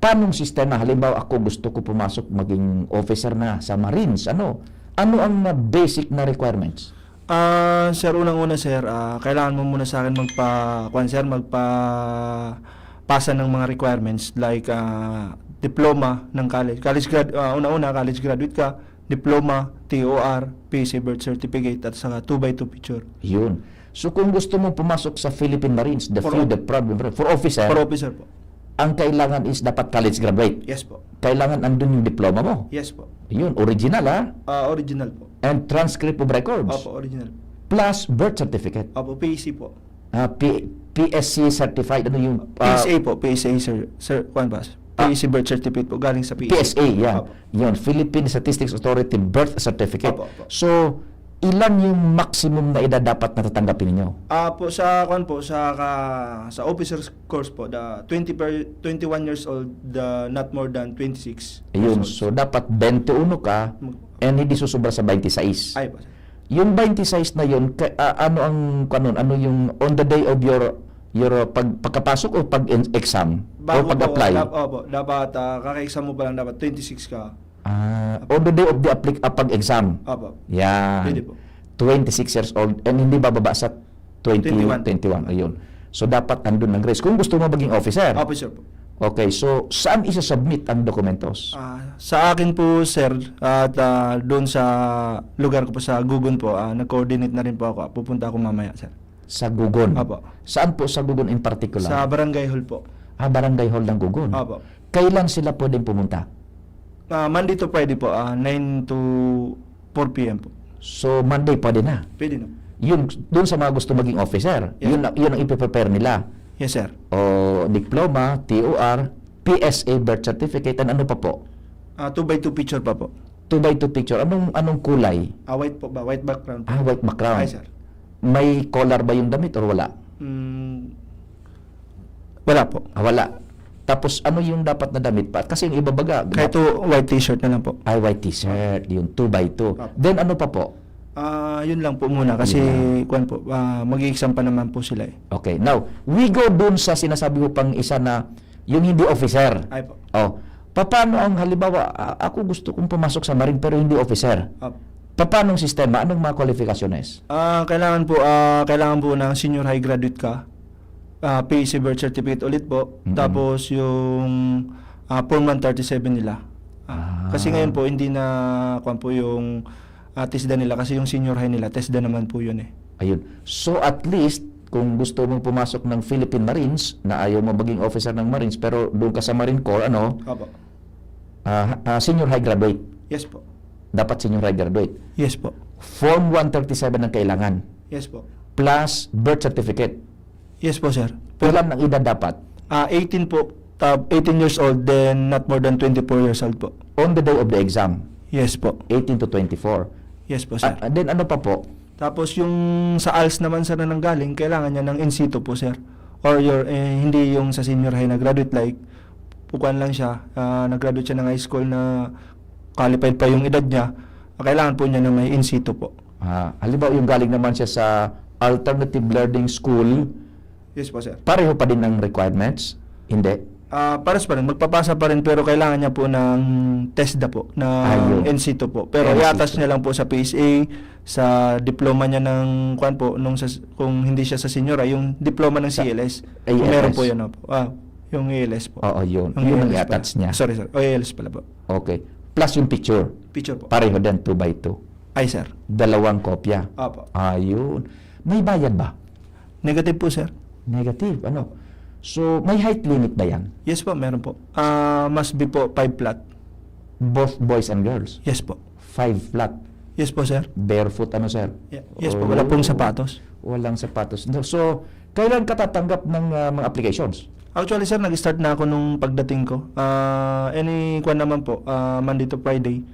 paanong sistema? Halimbawa, ako gusto ko pumasok maging officer na sa Marines. Ano? Ano ang, ah, basic na requirements? Ah, sir, unang-una, sir, ah, kailangan mo muna sa akin magpa-, kwan, sir, magpa-, pasa ng mga requirements like, ah, diploma ng college. College grad-, ah, una-una, college graduate ka, diploma, T O R, P C birth certificate, at saka two by two picture. Yun. So, kung gusto mo pumasok sa Philippine Marines, the For few, o-, the proud, for officer, for officer po. Ang kailangan is dapat college graduate. Yes po. Kailangan andun yung diploma mo. Yes po. Yun, original, ha? Ah, original po. And transcript of records. Opo, original. Plus birth certificate. Opo, P S C po. Ah, P-, P S C certified, ano yung, ah, P S A po, P S A, sir. Sir, kwan ba? Ah. P S C birth certificate po, galing sa P S A. P S A, yan. Opo. Yun, Philippine Statistics Authority birth certificate. Opo, opo. So, ilan yung maximum na edad dapat na tatanggapin ninyo? Ah, po, sa, kwan po, sa ka-, sa officer's course po, the twenty per, twenty-one years old, the not more than twenty-six years old. Ayun, so dapat twenty-one ka Mag- and hindi susubra sa twenty-six. Ay po, sir. Yung twenty-six na yun, ka, ah, ano ang, ano, ano yung on the day of your, your, uh, pag, pagkapasok o pag-exam? O pag-apply? Dap, opo, dapat uh, kaka-exam mo pa lang, dapat twenty-six ka. Ah, on the day of the applic- ah, pag-exam? Opo. Yan. Pwede po. twenty-six years old and hindi bababa sa twenty, twenty-one. Ayun. So, dapat andun ang grades. Kung gusto mo maging officer. Officer po. Okay, so saan isa-submit ang dokumentos? Ah, sa akin po, sir, at ah, doon sa lugar ko po, sa Gugon po, ah, nag-coordinate na rin po ako. Pupunta ako mamaya, sir. Sa Gugon? Opo. Saan po sa Gugon in particular? Sa barangay hall po. Ah, barangay hall ng Gugon. Opo. Kailan sila pwedeng pumunta? Ah, Monday to Friday po, ah, nine to four p.m. po. So, Monday pwede na? Pwede na. Yun, doon sa mga gusto maging officer, Yeah. yun, yun ang ipiprepare nila. Yes, sir. O diploma, T O R, P S A birth certificate, and ano pa po? Ah, two by two picture pa po. Two by two picture. Anong, anong kulay? Ah, white po ba? White background po. Ah, white background. Ay, sir. May collar ba yung damit or wala? Mm, wala po. Ah, wala. Tapos ano yung dapat na damit pa? Kasi yung iba baga, Kahit to white t-shirt na lang po. Ay, white t-shirt, yung two by two. Opo. Then ano pa po? Ah, yun lang po muna kasi Yun kuwan po, ah, mag-exam pa naman po sila eh. Okay, now, we go dun sa sinasabi mo pang isa na yung hindi officer. Ay po. Oh, paano ang halimbawa, a- ako gusto kong pumasok sa Marine pero hindi officer. Opo. Paano ang sistema? Anong mga kwalifikasyonnes? Ah, kailangan po, ah, kailangan po ng senior high graduate ka. Ah, P S A birth certificate ulit po. Mm-mm. Tapos yung ah, form one thirty-seven nila. Ah, Ah. Kasi ngayon po, hindi na, kwan po yung ah, TESDA nila kasi yung senior high nila, TESDA naman po yun eh. Ayun. So at least, kung gusto mong pumasok ng Philippine Marines, na ayaw mo maging officer ng Marines, pero doon ka sa Marine Corps, ano, Opo. ah, ah, senior high graduate. Yes po. Dapat senior high graduate. Yes po. Form one thirty-seven ang kailangan. Yes po. Plus birth certificate. Yes po, sir. Ilan ang edad dapat? Ah, eighteen po, tab eighteen years old, then not more than twenty-four years old po. On the day of the exam, Yes po. eighteen to twenty-four. Yes po, sir. Ah, then ano pa po? Tapos yung sa ALS naman, sir, na nanggaling, kailangan niya ng in situ po, sir. Or your, eh, hindi yung sa senior high na graduate, like, pukuan lang siya, ah, nag-graduate siya ng high school na qualified pa yung edad niya, kailangan po niya na may in situ po. Ah, halimbawa, yung galing naman siya sa alternative learning school, Yes po, sir. pareho pa din ang requirements? Hindi. Ah, pares pa rin, magpapasa pa rin, pero kailangan niya po ng TESDA po, ng Ayun. in situ po. Pero In i-attach situ. niya lang po sa P S A, sa diploma niya ng, kwan po, nung sa, kung hindi siya sa senior high, yung diploma ng Sa C L S. A L S. Meron po yun, opo. Ah, yung A L S po. Oo, yun. Yung Yun ang A L S i-attach pala. niya. Sorry, sir. O, A L S pala po. Okay. Plus yung picture. Picture po. Pareho din, two by two. Ay, sir. Dalawang kopya. Opo. Ayun. May bayad ba? Negative po, sir. Negative, ano? So, may height limit ba yan? Yes po, meron po. Ah, must be po five flat. Both boys and girls? Yes po. Five flat? Yes po, sir. Barefoot, ano, sir? Ye- Yes po, wala pong Oh. sapatos. Walang sapatos. No, so, kailan ka tatanggap ng ah, mga applications? Actually, sir, nag-start na ako nung pagdating ko. Ah, any kwan naman po, ah, Monday to Friday,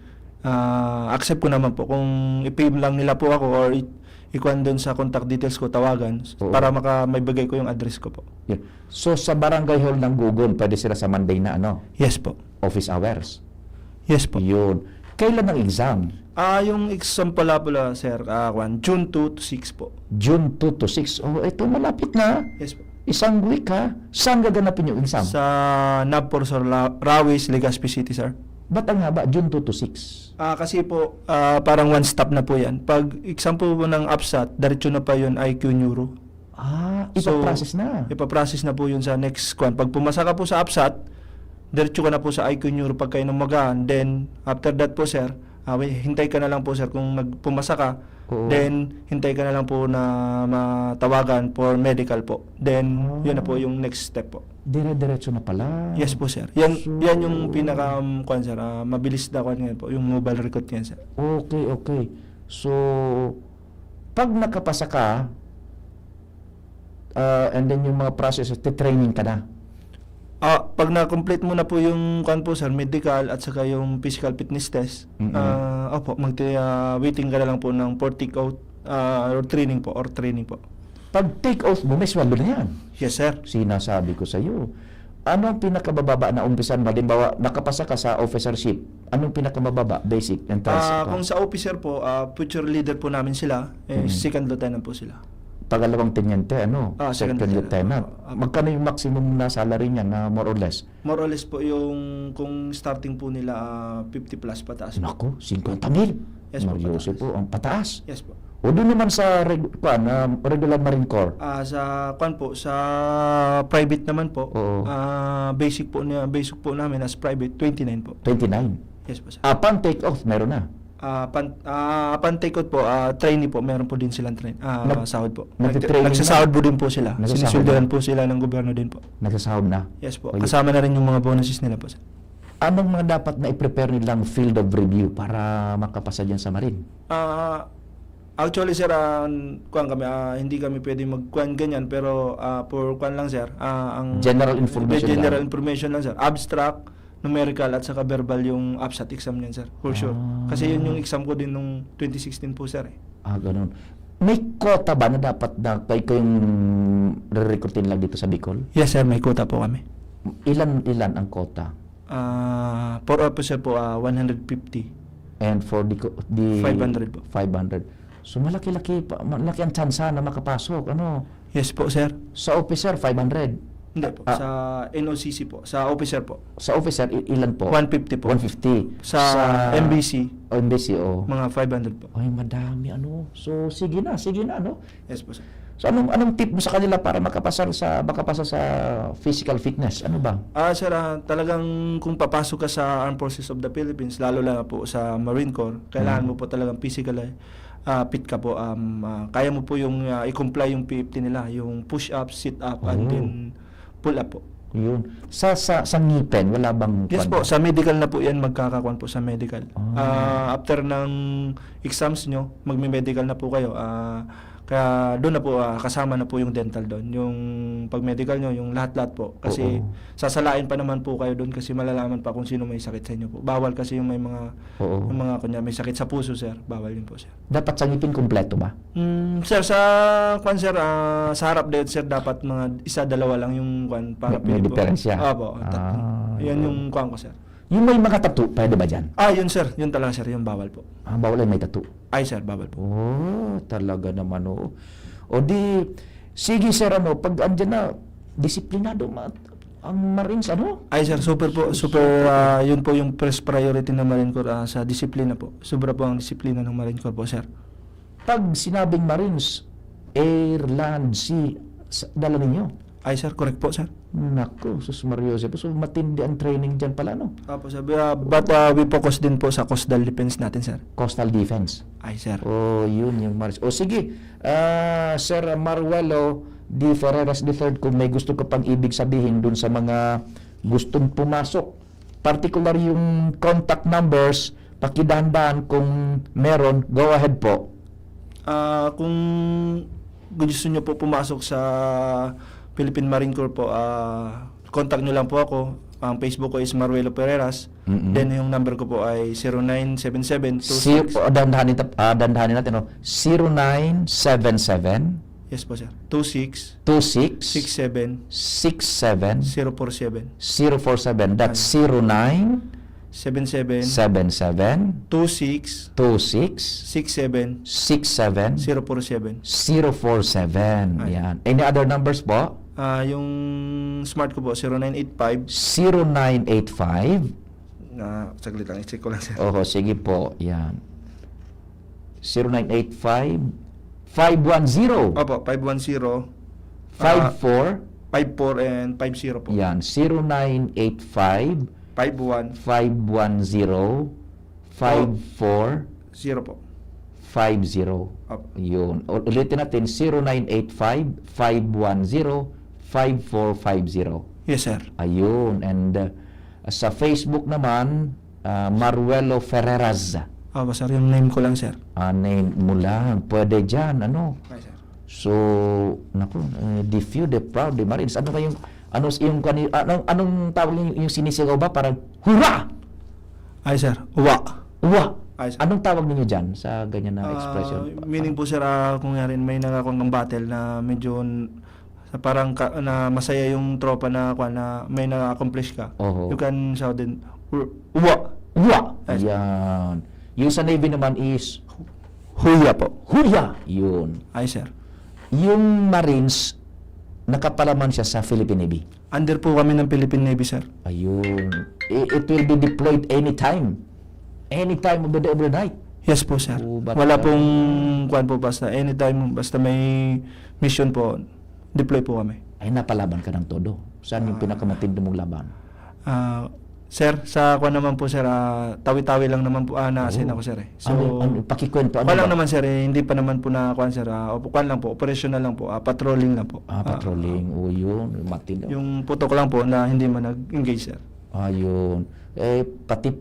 ah, accept ko naman po. Kung i-pay lang nila po ako or i- i-kwan doon sa contact details ko, tawagan, Oo. para maka maibigay ko yung address ko po. Yeah. So, sa barangay hall ng Gugon, pwede sila sa Monday na, ano? Yes po. Office hours. Yes po. Yun. Kailan ang exam? Ah, yung exam pala pala, sir, ah, kwan, June two to six po. June two to six. Oh, ito malapit na. Yes po. Isang week, ha? Saan gaganapin yung exam? Sa NAVPOR, sir, La- Rawis, Legazpi City, sir. Ba't ang haba? June two to six. Ah, kasi po, ah, parang one stop na po yan. Pag exam po ng APSAT, diretso na pa yun, I Q Neuro. Ah, So, ipaprocess na. Ipaprocess na po yun sa next kwan. Pag pumasa ka po sa APSAT, diretso ka na po sa I Q Neuro pagkainom magaan. Then, after that po, sir, ah, wi- hintay ka na lang po, sir, kung nagpumasa ka. Oo. Then, hintay ka na lang po na matawagan for medical po. Then, Ah. yun na po yung next step po. Dire-diretso na pala. Yes po, sir. Yan, So, yan yung pinaka, um, kwan, sir, ah, mabilis na kwan ngayon po, yung mobile recruit ngayon, sir. Okay, okay. So, pag nakapasa ka, ah, and then yung mga process, training ka na. Ah, pag na-complete mo na po yung, kwan po, sir, medical at saka yung physical fitness test, Mm-mm. ah, opo, mag- ah, waiting ka na lang po ng for take out, ah, or training po, or training po. Pag take off mo, may sweldo na yan. Yes, sir. Sinasabi ko sa iyo, Ano ang pinakamababa na umpisan mo? Halimbawa, nakapasa ka sa officership. Anong pinakamababa? Basic entrance Ah, exam. Kung sa officer po, ah, future leader po namin sila, eh, Mm. second lieutenant po sila. Pangalawang tenyente, ano? Ah, second Second lieutenant. lieutenant. Ah, ah. Magkano yung maximum na salary niya na more or less? More or less po yung kung starting po nila, ah, fifty plus pataas po. Naku, singkwenta mil. Yes po, Mario pataas. Jose po, ang pataas. Yes po. O doon naman sa reg-, kuwan, ah, regular Marine Corps? Ah, sa, kuwan po, sa private naman po, Oo. ah, basic po niya, basic po namin as private, twenty-nine po. Twenty-nine? Yes po, sir. Upon take off, meron na? Ah, pan-, ah, upon take out po, ah, trainee po, meron po din silang train-, ah, Nag-, sahod po. nagtitraining Nagsa-, na? nagsasahod po din po sila. Nagsasahod Sinisweldohan na? po sila ng gobyerno din po. Nagsasahod na? Yes po. Ayun. Kasama na rin yung mga bonuses nila po, sir. Anong mga dapat na i-prepare nilang field of review para makapasa dyan sa Marine? Ah, actually, sir, ah, kuwan kami, ah, hindi kami pwede magkuwan ganyan, pero, ah, for kuwan lang, sir, ah, ang General information general lang. information lang, sir. Abstract, numerical, at saka verbal yung ABSAT exam niyan, sir. For sure. Ah. Kasi yun yung exam ko din nung twenty sixteen po, sir, eh. Ah, ganun. May quota ba na dapat na kay-, kayong rerekrutin lang dito sa Bicol? Yes, sir. May quota po kami. Ilan, ilan ang quota? Ah, per officer po, ah, one hundred fifty. And for the co-, the Five hundred po. Five hundred. So, malaki-laki pa, malaki ang tsansa na makapasok, ano? Yes po, sir. Sa officer, five hundred. Hindi po. Ah. Sa N O C C po. Sa officer po. Sa officer, i-, ilan po? One fifty po. One fifty. Sa Sa M B C, O, M B C, oo. mga five hundred po. Ay, madami, ano? So, sige na, sige na, no? Yes po, sir. So, anong, anong tip mo sa kanila para makapasa sa, makapasa sa physical fitness? Ano ba? Ah, sir, ah, talagang kung papasok ka sa Armed Forces of the Philippines, lalo na po sa Marine Corps, kailangan Mm. mo po talagang physical, ah, fit ka po. Um, ah, kaya mo po yung, ah, i-comply yung P F T nila, yung push-up, sit-up, and Oh. then pull-up po. Yun. Sa, sa, sa ngipin, wala bang Yes kwan po, ba? Sa medical na po yan, magkakakuan po sa medical. Ah. Ah, after ng exams nyo, magme-medical na po kayo. Ah, kaya doon na po, ah, kasama na po yung dental doon. Yung pag-medical nyo, yung lahat-lahat po. Kasi Oo. sasalain pa naman po kayo doon kasi malalaman pa kung sino may sakit sa inyo po. Bawal kasi yung may mga, Oo. yung mga, kunya, may sakit sa puso, sir. Bawal yun po, sir. Dapat sa ngipin, kompleto ba? Mm, sir, sa, kwan, sir, ah, sa harap din, sir, dapat mga isa, dalawa lang yung, kwan, para May, may pwede po. diferensya. Opo, tatlo. Ah, Yan yun. yung, kwan ko, sir. Yung may mga tattoo, pwede ba dyan? Ah, yun, sir. Yun talaga, sir. Yung bawal po. Ah, bawal ay may tattoo? Ay, sir, bawal po. Oh, talaga naman, oo. O di, sige, sir, ano, pag andyan na, disiplinado ma-, ang Marines, ano? Ay, sir, super po, super, ah, yun po yung first priority ng Marine Corps, ah, sa disiplina po. Sobra po ang disiplina ng Marine Corps po, sir. Pag sinabing Marines, air, land, sea, sa, dala ninyo? Ay, sir, correct po, sir. Naku, sus Maria Jose. So, matindi ang training dyan pala, no? Opo, sir. Ah, but, ah, we focus din po sa coastal defense natin, sir. Coastal defense. Ay, sir. Oh, yun yung Marines. O, sige. Ah, Sir Maruelo de Ferreras the third, kung may gusto ka pang ibig sabihin dun sa mga gustong pumasok, particular yung contact numbers, pakidahan-dahan kung meron, go ahead po. Ah, kung gusto nyo po pumasok sa Philippine Marine Corps po, ah, contact nyo lang po ako. Ang Facebook ko is Maruelo Pereras. Mm-mm. Then, yung number ko po ay zero nine seven seven two six. Si-, oh, dandahanin tap-, ah, dandahanin natin, no? Zero nine seven seven. Yes po, sir. Two six. Two six. Six seven. Six seven. Zero four seven. Zero four seven. That's Ay. zero nine. Seven seven. Seven seven. Two six. Two six. Six seven. Six seven. Zero four seven. Zero four seven. Ay. Yan. Any other numbers po? Ah, yung smart ko po, zero nine eight five. Zero nine eight five. Na, saglit lang, i-check ko lang, sir. Oho, sige po. Yan. Zero nine eight five, five one zero. Opo, five one zero. Five four. Ah, five four and five zero po. Yan, zero nine eight five, Five one. Five one zero, five four. Zero po. Five zero. Opo. Yun. U-, ulitin natin, zero nine eight five, five one zero, five four five zero. Yes, sir. Ayun. And, uh, sa Facebook naman, ah, Maruelo Ferreras. Opo, sir. Yung name ko lang, sir. Ah, name mo lang. Pwede dyan, ano? Okay, sir. So, naku, eh, the few, the proud, the Marines. Ano kayong, ano s-, yung kani-, anong, anong tawag yung, yung sinisigaw ba? Parang, "Hurra!" Ay, sir. Uwa. Uwa! Ay, sir. Anong tawag ninyo dyan sa ganyan na Ah, expression? Meaning po, sir, ah, kung yarin may nangakong battle na medyo n-, na parang ka na masaya yung tropa na kuwan, na may na-accomplish ka, Oho. you can shout din, "Ur uwa!" Uwa! Ay, sir. Yan. Yung sa Navy naman is "Huya po." "Huya!" Yun. Ay, sir. Yung Marines, nakapalaman siya sa Philippine Navy. Under po kami ng Philippine Navy, sir. Ayun. I- It will be deployed anytime. Anytime of the day, of the night. Yes po, sir. Oo, but, Wala uh, pong kuwan po, basta anytime, basta may mission po, deploy po kami. Ay, napalaban ka ng todo. Saan yung Ah. pinakamatindi mong laban? Ah, sir, sa kuwan naman po, sir, ah, Tawi-Tawi lang naman po, ah, na-assign Oo. ako, sir, eh. So, Ano, ano, pakikwento, ano kuwan lang ba? naman, sir, eh, hindi pa naman po na kuwan, sir. Ah, op- kuwan lang po, operational lang po, ah, patrolling lang po. Ah, Ah, patrolling. O, yun. Matindi. Yung putok lang po na hindi man nag-engage, sir. Ayun. Eh, pati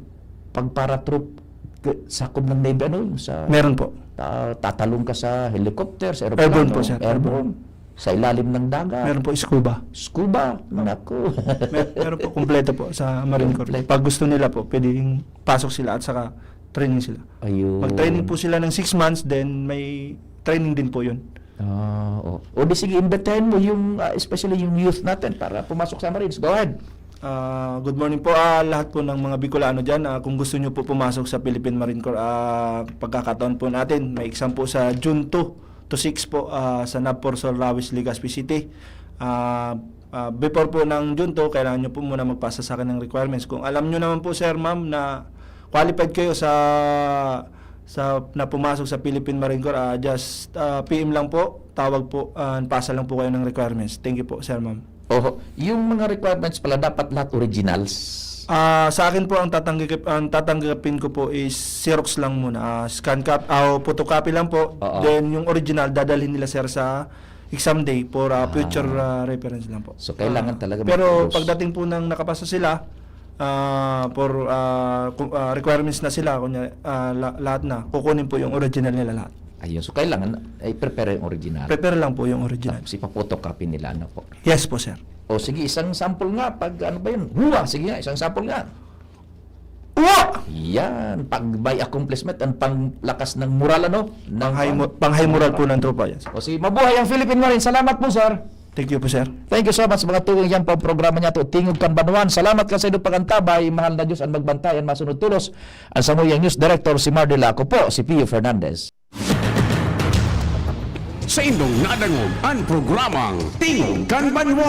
pag paratroop, k- sakob ng Navy, ano, yung sa Meron po. ta- tatalon ka sa helicopter, sa aeroplano, Airborne po, sir. Airborne. Sa ilalim ng dagat. Meron po scuba. Scuba. Naku. Mer- meron po, kompleto po sa Marine Corps. Kompleto. Pag gusto nila po, pwedeng pasok sila at saka training sila. Ayun. Mag-training po sila ng six months, then may training din po yun. Ah, oh. O di sige, imbitahin mo yung, ah, especially yung youth natin para pumasok sa Marines. Go ahead. Ah, good morning po, ah, lahat po ng mga Bicolano dyan. Ah, kung gusto nyo po pumasok sa Philippine Marine Corps, ah, pagkakataon po natin, may exam po sa June two to six po, ah, sa NAVPOR Solrawis, Legazpi City. Ah, ah, before po ng June two, kailangan nyo po muna magpasa sa akin ng requirements. Kung alam nyo naman po, sir, ma'am, na qualified kayo sa sa na pumasok sa Philippine Marine Corps, ah, just, ah, P M lang po, tawag po, ah, pasa lang po kayo ng requirements. Thank you po, sir, ma'am. Oho. Yung mga requirements pala, dapat lahat originals. Ah, sa akin po, ang tatanggap-, ang tatanggapin ko po is Xerox lang muna. Ah, scan cop-, ah, o photocopy lang po. Oo. Then, yung original, dadalhin nila, sir, sa exam day for, ah, future, ah, reference lang po. So, kailangan Ah, talaga may pero photos. Pagdating po ng nakapasa sila, ah, for, ah, ku- ah, requirements na sila, kunya, ah, la- lahat na, kukunin po yung original nila lahat. Ayun. So, kailangan, eh, prepare yung original. Prepare lang po yung original. Tapos, ipa-photocopy nila, ano po. Yes po, sir. O, sige, isang sample nga. Pag, ano ba yun? Huwa, sige nga, isang sample nga. Uwa! Yan. Pag may accomplishment, ang panglakas ng moral, ano? Ng Pang-high mo- pang- pang-high moral po ng tropa, yes. O, sige, mabuhay ang Philippine Marines. Salamat po, sir. Thank you po, sir. Thank you so much, mga tugang. Yan po ang programa niya to, Tingog kan Banwaan. Salamat kan sa inyong pag-antabay. Mahal na Diyos ang magbantay, ang masunod tulos. Ang samuyang News Director, si Mardila. Ako po, si Pio Fernandez. Sa indong nadangog an programang Tingog kan Banwa.